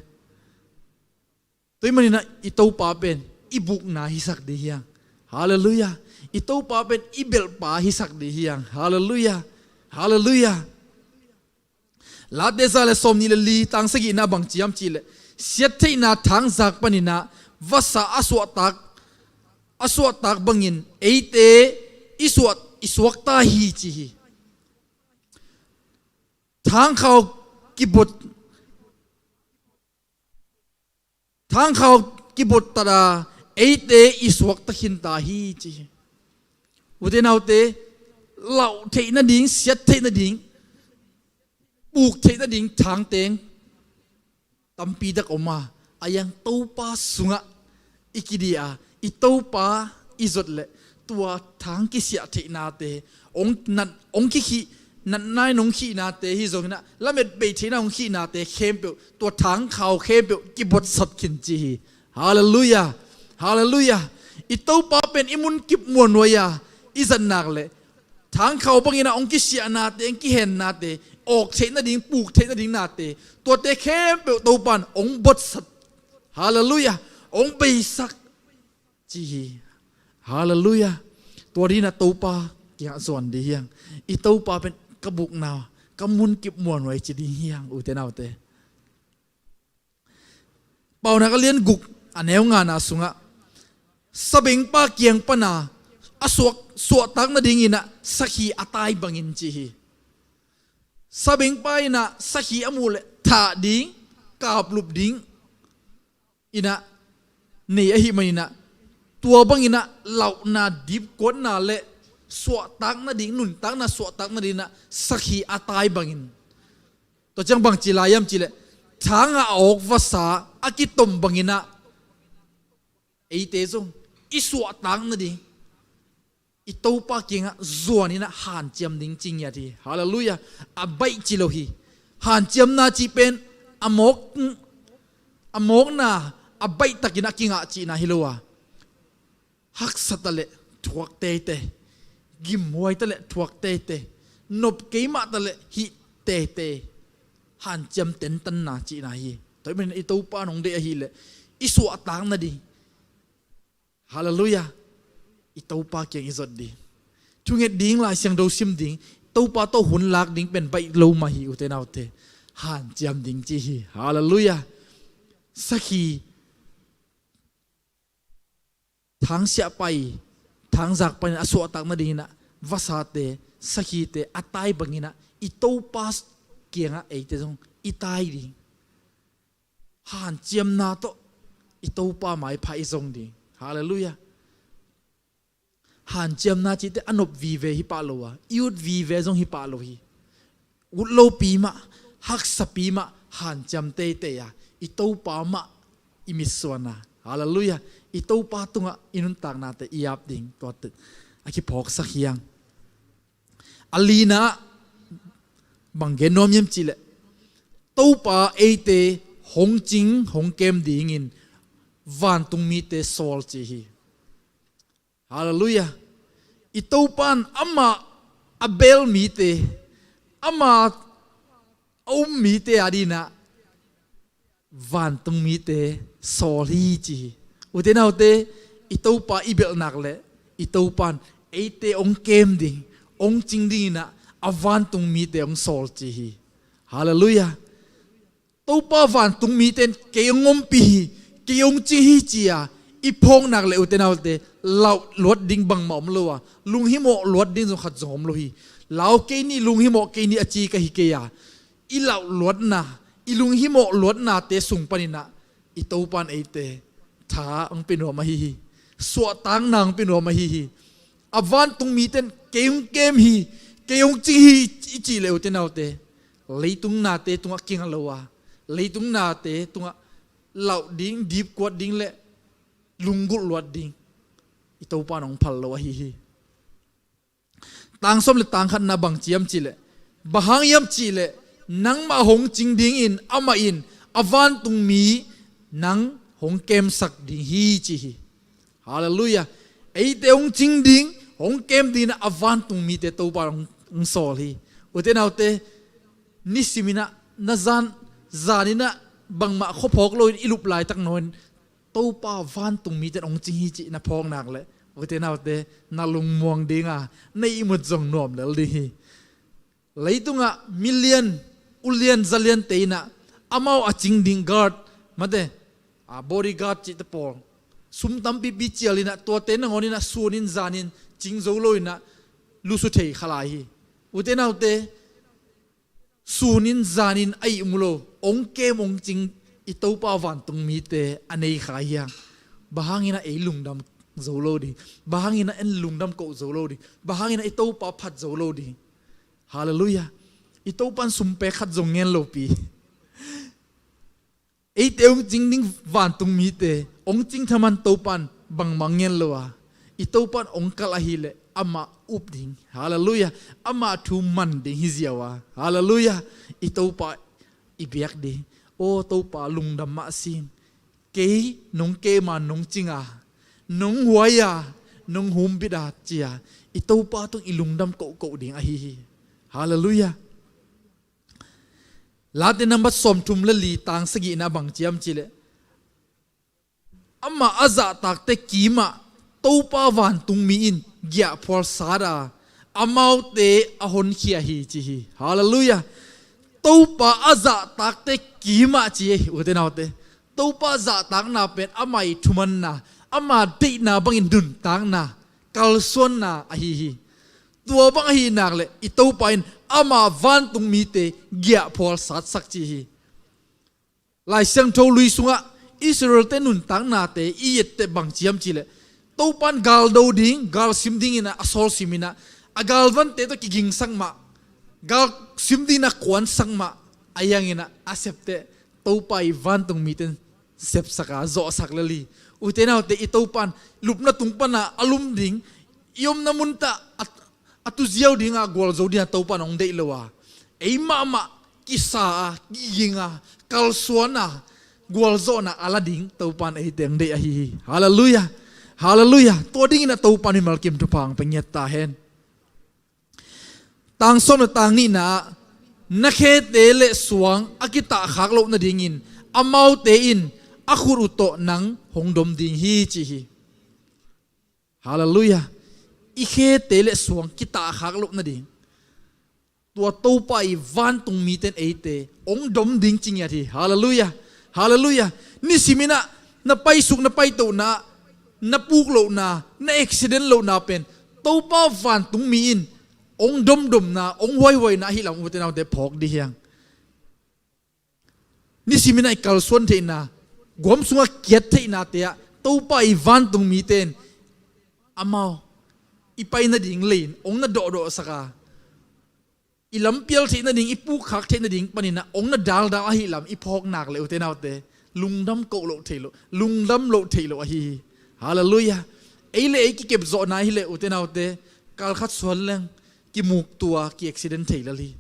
Tua ahih manin ah i Topa pen i bukna hisak ding hi hang. Halleluiah. I Topa pen i belhpa hisak ding hi hang. Halleluiah. Halleluiah. Late za le sawmnih le li, tang sagihna bang ci hiam cih leh, siattheihna thangzak panin ah vasa a suahtak, a suahtak bangin eite i suah, i suakta hi ci hi. Thangkhau kibot, thangkhau kibot tat a eite i suakta khinta hi ci hi. Ute naute, lauh theih nading, siat theih nading, puk theih nading thangteng tampi tak om a, a yang Topa sungah i kidiah a, i Topa i zot leh tua thang kisiah theihnate, ong nat, ong kikhih, natna in ong khihnate hi zongin ah, lamet bei theihna ong khihnate khempeuh, tua thangkhau khempeuh kibotsat khin ci hi. Halleluiah. Halleluiah. I Topa pen i munkip muanhuai a i zat nak leh, thangkhau bangin ah ong kisiahnate, ong kihennate, awk theih nading, puk theih nading nate, tuate khempeuh Topa in ong botsat. Halleluiah. Ong beisak ci hi. Halleluiah. Tua dingin ah Topa kiangah zuan ding hi hang. I Topa pen ka bukna, ka munkip muanhuai ci ding hi hang, ute naute. Paunak a lian guk, a neu ngana sungah, sabengpa kiang pana a suak, suahtak nadingin ah sakhi a tai bangin ci hi. Sabengpa in ah sakhi a muh leh thah ding, kaplup ding in ah nei ahih manin ah, tua bangin ah lauhna, dipkuatna le suahtak nading, nuntakna suahtak nadingin ah sakhi a tai bangin. Tua ciang bang ci lai hiam cih leh, thangah a awk vasa a kitom bangin ah eite zong i suahtak nading i Topa kiangah zuan in ah hanciam ding ci ngiat hi. Halleluiah. A baih ci lo hi. Hanciamna cih pen a mawk, a mawkna, a baih takin a kingah cihna hi lo a, haksa ta leh thuak teitei, gimhuai ta leh thuak teitei, nop kei mah ta leh hih teitei, hanciam tentanna cihna hi. Tua ahih manin i Topa in hong deih ahih leh i suahtak nading, halleluiah, i Topa kiang i zot ding, thunget ding, Lai Siangtho sim ding, Topa tawh hun lak ding pen baih lo mah hi, ute naute. Hanciam ding ci hi. Halleluiah. Sakhi, thangsiah pai, thangzak panin a suahtak nadingin ah vasate, sakhite a tai bangin ah i Topa kiangah eite zong i tai ding. Hanciamna tawh i Topa maipha i zong ding. Halleluiah. Hanciamna cihte a nop vive hi pah lo a, i ut vive zong hi pah lo hi. Ut lopi mah, haksapi mah hanciam teitei a, i Topa mah i mitsuan a, halleluiah, i Topa tungah i nuntaknate i ap ding, tuate a kiphawksak hi hang. A lina ah bang gen nuam hiam cih leh, Topa eite hong cing hong kem dingin vantung mite sawl ci hi. Halleluiah. I Topa in amah a bel mite, amah a um mite adingin ah vantung mite sawl hi ci hi. Ute naute, i Topa i belh nak leh i Topa in eite hong kem ding, hong cing dingin ah a vantung mite hong sawl ci hi. Halleluiah. Topa vantung mite in kei hong ompih hi, kei hong cing hi ci-a i phawknak le ute naute, lauh luat ding bangmah om lo a, lunghimawh luat ding zong khat zong om lo hi. Lau kei ni, lunghimawh kei ni a ci ka hi kei a, i lauh luatna, i lunghimawh luatnate sung paninah i Topa in eite tha hong pia nuam ahi hi. Suahtakna hong pia nuam ahi hi. A vantung mite in kei hong kem hi, kei hong cing hi i cih le ute naute, leitung nate tungah kinga lo a, leitung nate tungah lauh ding, dipkuat ding le lunggulh luat ding i Topa in hong phal lo ahi hi. Tang sawm le tang khatna bang ci hiam cih leh, bang hang hiam cih leh nangmah hong cing dingin amah in a vantung mi nang hong kemsak ding hi ci hi. Halleluiah. Eite hong cing ding, hong kem dingin a vantung mite Topa in hong, hong sawl hi. Ute naute, nisiminah, na zan, zaninah bangmah khuaphawk loin i lup laitak nawn, Topa vantung mite in hong cing hi cih na phawknak le ute naute, na lungmuang dinga na ihmut zong nuam lel ding hi. Leitungah milian, ulian, zaliante inah amau a cing ding guard, mate, a bodyguard cihte pawl, sum tampipi cial inah tuate nangawn inah sunin zanin cing zo lo inah lusu thei kha lai hi. Ute naute, sunin zanin a ihmu lo, hong kem hong cing i Topa vantung mite a nei kha hi hang. Bang hangin ah ei lungdam zo lo ding? Bang hangin ah en lungdam koh zo lo ding? Bang hangin ah i Topa phat zo lo ding? Halleluiah. I Topa in sumpek khat zong ngen lopi. Eite hong cing ding vantung mite hong cing thaman Topa in bangmah ngen lo a, i Topa in hong kalh ahileh amah up ding. Halleluiah. Amah thu man ding hi ziau a. Halleluiah. I Topa i biak ding. Aw Topa, lungdam mah sing. Kei nong kem a, nong cing a, nong huai a, nong humbit a, ci-a i Topa tung i lungdam kohkoh ding ahi hi. Halleluiah. Late nambat sawmthum le li, tang sagihna bang ci hiam cih leh, amah a zahtakte kimah Topa vantung mi in giahphual sat a, amaute a honkhia hi ci hi. Halleluiah. Topa a zahtakte kimah ci hi, ute naute. Topa zahtakna pen ama i thumanna, ama deihna bangin nuntakna, kalsuanna ahi hi. Tua bang ahih nak leh i Topa in ama vantung mite giahphual satsak ci hi. Lai Siangtho Lui sungah Israelte nuntaknate i etteh bang ci hiam cih leh, Topa in gal do ding, gal sim dingin ah, a sawl simin ah, a galvante tawh kigingsak mah, gal sim dingin ah kuansak mah, ahi hangin ah a septeh Topa i vantung mite in sepsak a, zawhsak lel hi. Ute naute, i Topa in lupna tung pan a a lum ding, i omna mun tah a, a tuziau ding a, gualzo ding a Topa in hong deih lo a, ei mahmah kisa a, kiging a, kalsuan a, gualzawhna a la ding Topa in eite hong deih ahi hi. Halleluiah. Halleluiah. Tua dingin ah Topa in mimal kim thupha hong pia ngiat ta hen. Tang sawm le tang nihna ah, na khete le suang a kitahkhak loh nadingin amaute in a khut uh tawh nang hong dom ding hi ci hi. Halleluiah. I khete le suang kitahkhak loh nading tua Topa i vantung mite in eite hong dom ding ci ngiat hi. Halleluiah. Halleluiah. Nisimin ah na paisuk, na paitohna, na puk lohna, na accident lohna pen Topa vantung mi in hong domdomna, hong huaihuaina ahi lam ute naute phawk dih hiang. Nisimin ah i kalsuan theihna, guam sungah kiat theihnate ah Topa i vantung mite in amau i pai nading lei-in hong na dawhdawhsak a, i lampial theih nading, i pukkhak theih nading panin ah hong na daldal ahi lam i phawk nak leh ute naute, lungdam koh loh theih loh, lungdam loh theih loh ahi hi. Halleluiah. Ei le ei kikepzawhna hi leh ute naute, kalkhat suan leng kimuktua, ki-accident thei lel hi.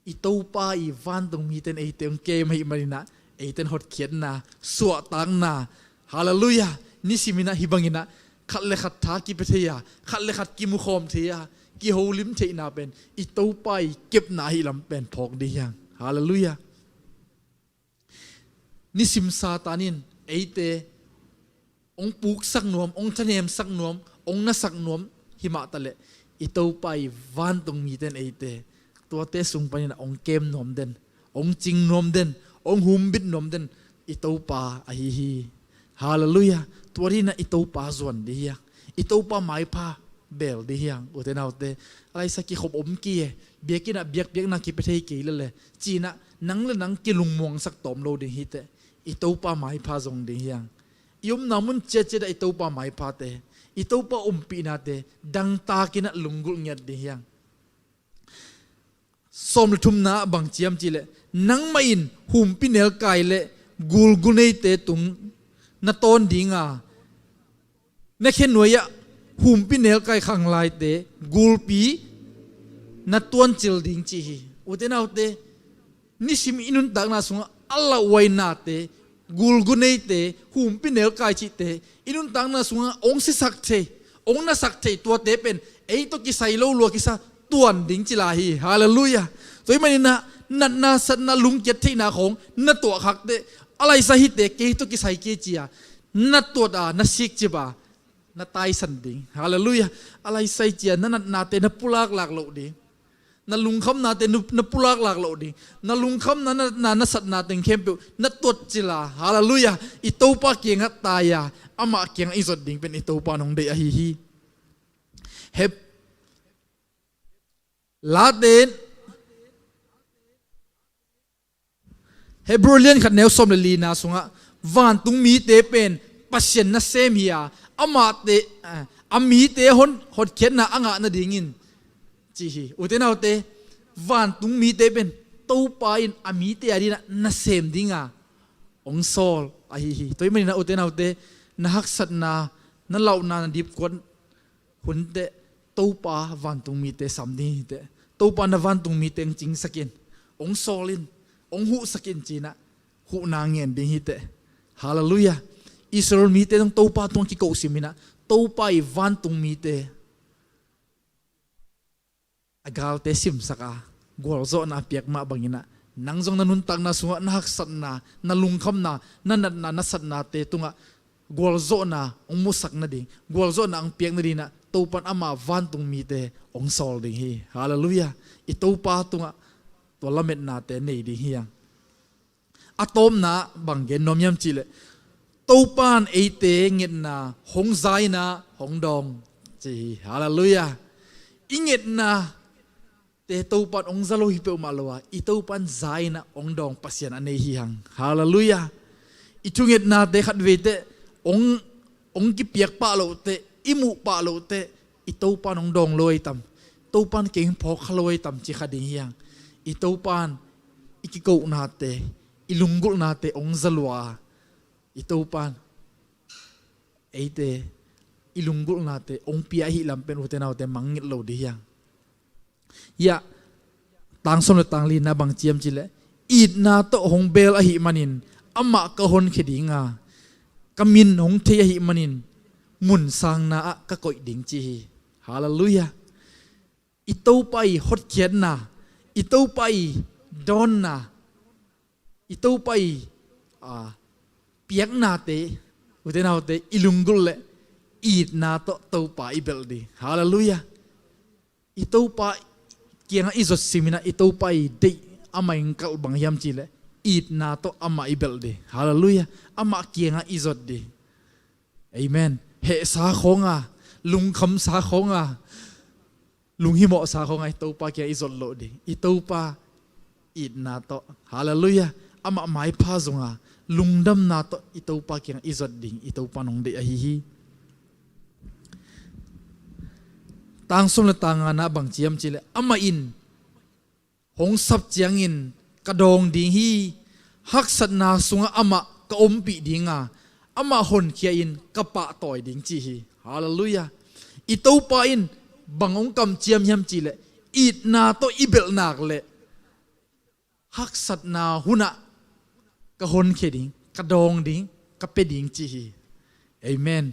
I Topa i vantung mite in eite hong kem ahih manin ah eite in hotkhiatna, suahtakna, halleluiah, nisimin ah hih bangin ah khat le khat tha kipia thei a, khat le khat kimukhawm thei a, kiholim theihna pen i Topa i kepna ahi lam pen phawk dih hiang. Halleluiah. Nisim Satan in eite hong puksak nuam, hong thanemsak nuam, hong nasak nuam himah taleh I Topa i vantung mite in eite tuate sung panin a hong kem nuam den, hong cing nuam den, hong humbit nuam den i Topa ahi hi. Halleluiah. Tua dingin ah i Topa zuan ding hi hang. I Topa maipha bel ding hi hang, ute naute. A laisa kikhop om kei e, biakinn ah biakpiakna kipia thei kei lel e ci-in ah nang le nang kilungmuangsak tawm lo ding hi teh. I Topa maipha zong ding hi hang. I omna mun ciatciat ah i Topa maiphate, i Topa ompihnate dangtakin ah lunggulh ngiat ding hi hang. Sawm le thumna ah bang ci hiam cih leh, nangmah in humpinelkai le gulguneite tung na tawn ding a, na khenuai ah humpinelkai khanglaite gulpi na tuancil ding ci hi. Ute naute, nisim i nuntakna sungah a lauhuainate, gulguneite, humpinelkai cihte i nuntakna sungah hong sisak thei, hong nasak thei tuate pen ei tawh kisai lo lua kisa tuan ding ci lai hi. Halleluiah. Tua ahih manin ah natna satna lungkiat theihna khawng na tuahkhak teh, a laisa hite kei tawh kisai kei ci-a na tuat a, na sikcip a, na taisan ding. Halleluiah. A laisa hi ci-a na natnate na pulaklak loh ding. Na lungkhamnate nu-, na pulaklak loh ding. Na lungkhamna, na, na, na satna teng khempeuh na tuatcil a, halleluiah, i Topa kiangah tai a, amah kiangah i zot ding pen i Topa in hong deih ahi hi. Heb-, Late in Hebrew lian khat neu sawm le lina sungah vantung mite pen Pasian nasem hi a, amahte, eh, a mite hon-, hotkhiatna a ngah nadingin ci hi. Ute naute, vantung mite pen Topa in a mite a dingin ah nasem ding a hong sawl ahi hi. Tua ahih manin ah ute naute, na haksatna, na lauhna, na dipkuat hun teh Topa vantung mite sam ding hi teh. Topa na vantung mite hong cingsak in, hong sawl in, hong huhsak in ci-in ah huhna ngen ding hi teh. Halleluiah. Israel mite zong Topa tungah kiko sim in ah Topa i vantung mite a galte simsak a, gualzawhna a piak mah bangin ah nang zong na nuntakna sungah na haksatna, na lungkhamna, na natna, na satnate tungah gualzawhna hong musak nading, gualzawhna hong piak nadingin ah Topa in ama vantung mite hong sawl ding hi. Halleluiah. I Topa tungah tua lametnate nei ding hi hang. A tawpna ah bang gen nuam hiam cih leh, Topa in eite ngetna hong za in ah hong dawng ci hi. Halleluiah. I ngetna te Topa in hong za lo hi peuhmah lo a, i Topa in za in ah hong dawng Pasian a nei hi hang. Halleluiah. I thungetnate khatvei teh hong, hong kipiak pah loh teh, i muh pah loh teh, i Topa in hong dawng lo ahi tam, Topa in kei hong phawk kha lo ahi tam ci kha ding hi hang. I Topa in i kikohnate, i lunggulhnate hong za lua a, i Topa in eite i lunggulhnate hong pia ahih lam pen ute naute mangngilh lo ding hi hang. Hiah, tang sawm le tang lina bang ci hiam cih leh, itna tawh hong bel ahih manin amah ka honkhia ding a, ka min hong thei ahih manin mun sangna ah ka koih ding ci hi. Halleluiah. I Topa i hotkhiatna, i Topa i dawnna, i Topa i, a, piaknate, ute naute, i lunggulh leh itna tawh Topa i belh ding. Halleluiah. I Topa kiangah i zot sim in ah i Topa i deih, amah i kalh bang hiam cih leh itna tawh amah i belh ding. Halleluiah. Amah kiangah i zot ding. Amen. Hehsa khawng a, lungkhamsa khawng a, lunghimawhsa khawng a i Topa kiangah i zot loh ding. I Topa itna tawh, halleluiah, amah maipha zong a, lungdamna tawh i Topa kiangah i zot ding i Topa in hong deih ahi hi. Tang sawm le tang ngana ah bang ci hiam cih leh, amah in hong sap ciangin ka dawng ding hi. Haksatna sungah amah ka ompih ding a, amah honkhia in ka pahtawi ding ci hi. Halleluiah. I Topa in bang hong kamciam hiam cih leh, itna tawh i belh nak leh haksatna hun ah ka honkhia ding, ka dawng ding, ka pia ding ci hi. Amen.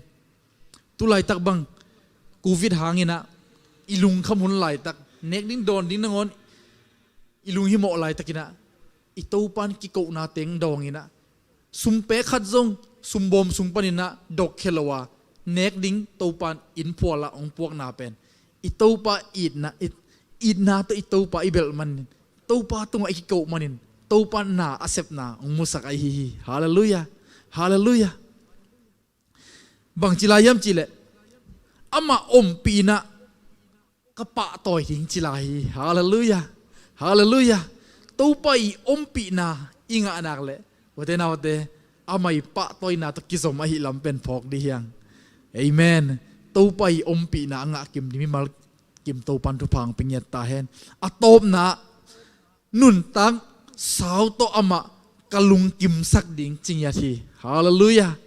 Tu laitak bang, Covid hangin ah i lungkham hun laitak, nek ding dawn ding nangawn i lunghimawh laitakin ah, i Topa in kikohna teng dawng in ah, sum pek khat zong sumbawm sung panin ah dok khia lo a, nek ding Topa in innphual ah hong puakna pen I Topa itna, it, itna tawh i Topa i belh manin, Topa tungah i kikoh manin, Topa na a sepna hong musak ahi hi. Halleluiah. Halleluiah. Bangci lai hiam cihleh, amah ompihna ka pahtawi ding ci lai hi. Halleluiah. Halleluiah. Topa i ompihna i ngah nak leh, ute naute, amah i pahtawina tawh kizom ahi lam pen phawk dih hiang. Amen. Topa i ompihna a ngah kim ding mimal kim Topan thupha hong pia ngiat ta hen. A tawpna, nuntak sau tawh amah ka lungkimsak ding ci ngiat hi. Halleluiah.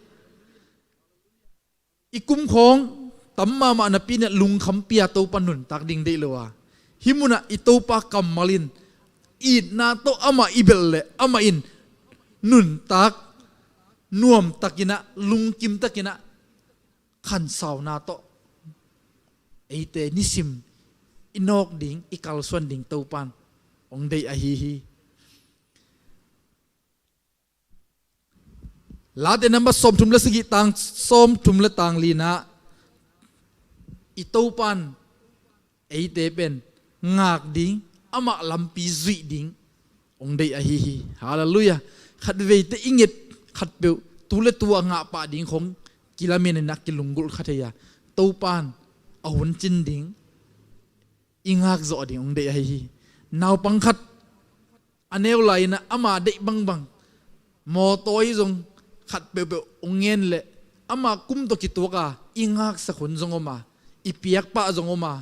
I kumkhawng tam mahmah napi-in lungkham pia Topa nuntak ding deih lo a, hih munah i Topa kammal in itna tawh amah i belh leh amah in nuntak nuamtakinah, lungkimtakinah khansauna tawh eite nisim i nawk ding, i kalsuan ding Topan hong deih ahi hi. Late nambat sawmthum le sagih, tang sawmthum le tang linah i Topan eite pen ngak ding, amah lampi zuih ding hong deih ahi hi. Halleluiah. Khatveite i nget khatpeuh tu le tu a ngah pah ding khong kilamen inah kilunggulh kha thei a, Topan a hun cin ding, i ngak zawh ding hong deih ahi hi. Naupang khat a neu lai-inah ama deih bangbang mawtaw hi zong khat peuhpeuh hong ngen leh ama kum tawh kituak a i ngaksak hun zong om a, i piak pah zong om a,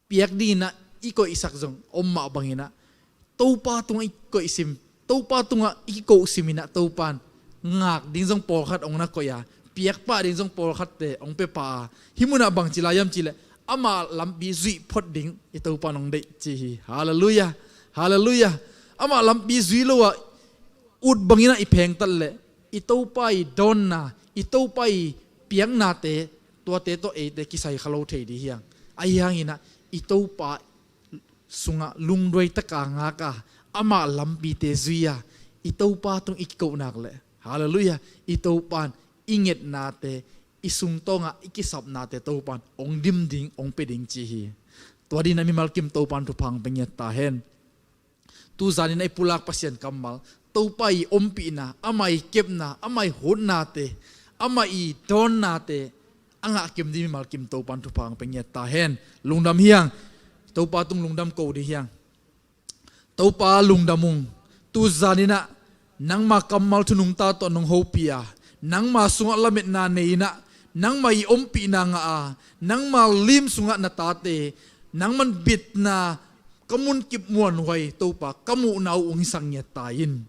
piak dinginah i koihsak zong om mah banginah Topa tungah i koihsim, Topa tungah i kikohsim inah Topan ngak ding zong pawlkhat hong na koih a, piak pah ding zong pawlkhatte hong pia pah a, hih munah bangci lai hiam cihleh ama lampi zuih phot ding i Topan hong deih ci hi. Halleluiah. Halleluiah. Ama lampi zui lo a ut banginah i phengtat leh i Topa i dawnna, i Topa i piaknate, tuate tawh eite kisai kha lo thei dih hiang. Ahi hanginah i Topa sungah lungduaitaka ngaka ama lampite zui-a i Topa tung i kikoh nak leh, halleluiah, i Topan i ngetnate, i sungtawngah i kisapnate Topan hong dim ding, hong pia ding ci hi. Tua dinah mimal kim Topan thupha hong pia ngiat ta hen. Tuzanin a i pulak Pasian kammal, Topa i ompihna, ama i kepna, ama i hutnate, ama i dawnnate a ngah kim ding mimal kim Topan thupha hong pia ngiat ta hen. Lungdam hiang. Topa tung lungdam ko dih hiang. Topa lungdam ung. Tuzaninah nangma kammal thu nungta tawh nong hopih a, nangma sungah lametna nei-inah nangma i ompihna ngah a, nangma lim sungah na tate nangman bitna ka munkip muanhuai Topa ka muhna uh hong hisak ngiat ta in.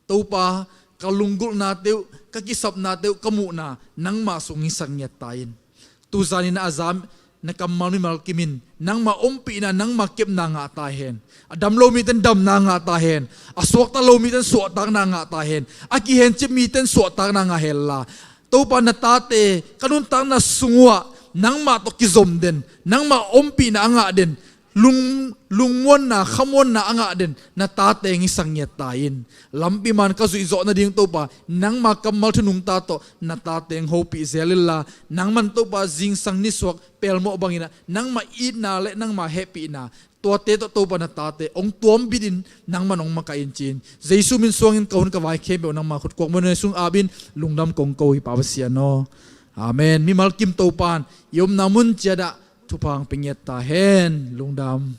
Topa, ka lunggulhnate uh, ka kisapnate uh, ka muhna nangma sung hong hisak ngiat ta in. Tuzaninah a za na kammal mimal kimin nangma ompihna, nangma kepna ngah ta hen. A dam lo miten damna ngah ta hen. A suakta lo miten suahtakna ngah ta hen. A kihencip miten suahtakna ngah henla, Topa, na tate ka nuntakna sung uhah nangmah tawh kizom den, nangma ompihna a ngah den, lung, lungmuanna, khamuanna a ngah den na tate hong hisak ngiat ta in. Lampi man ka zuih zawh nading Topa, nangma kammal thu nungta tawh na tate hong hopih zel inla, nangman Topa zingsang nisuak pelmawh banginah nangma itna le nangma hehpihna, tuate tawh Topa na tate hong tuambitin nangman hong makaih in ci-in, Jesu min suangin ka hun ka vai khempeuh nangma khutkuak mun sung apin lungdam kong ko hi Pa Pasian aw. Amen. Mimal kim Topan i omna mun ciatah thupha hong pia ngiat ta hen. Lungdam.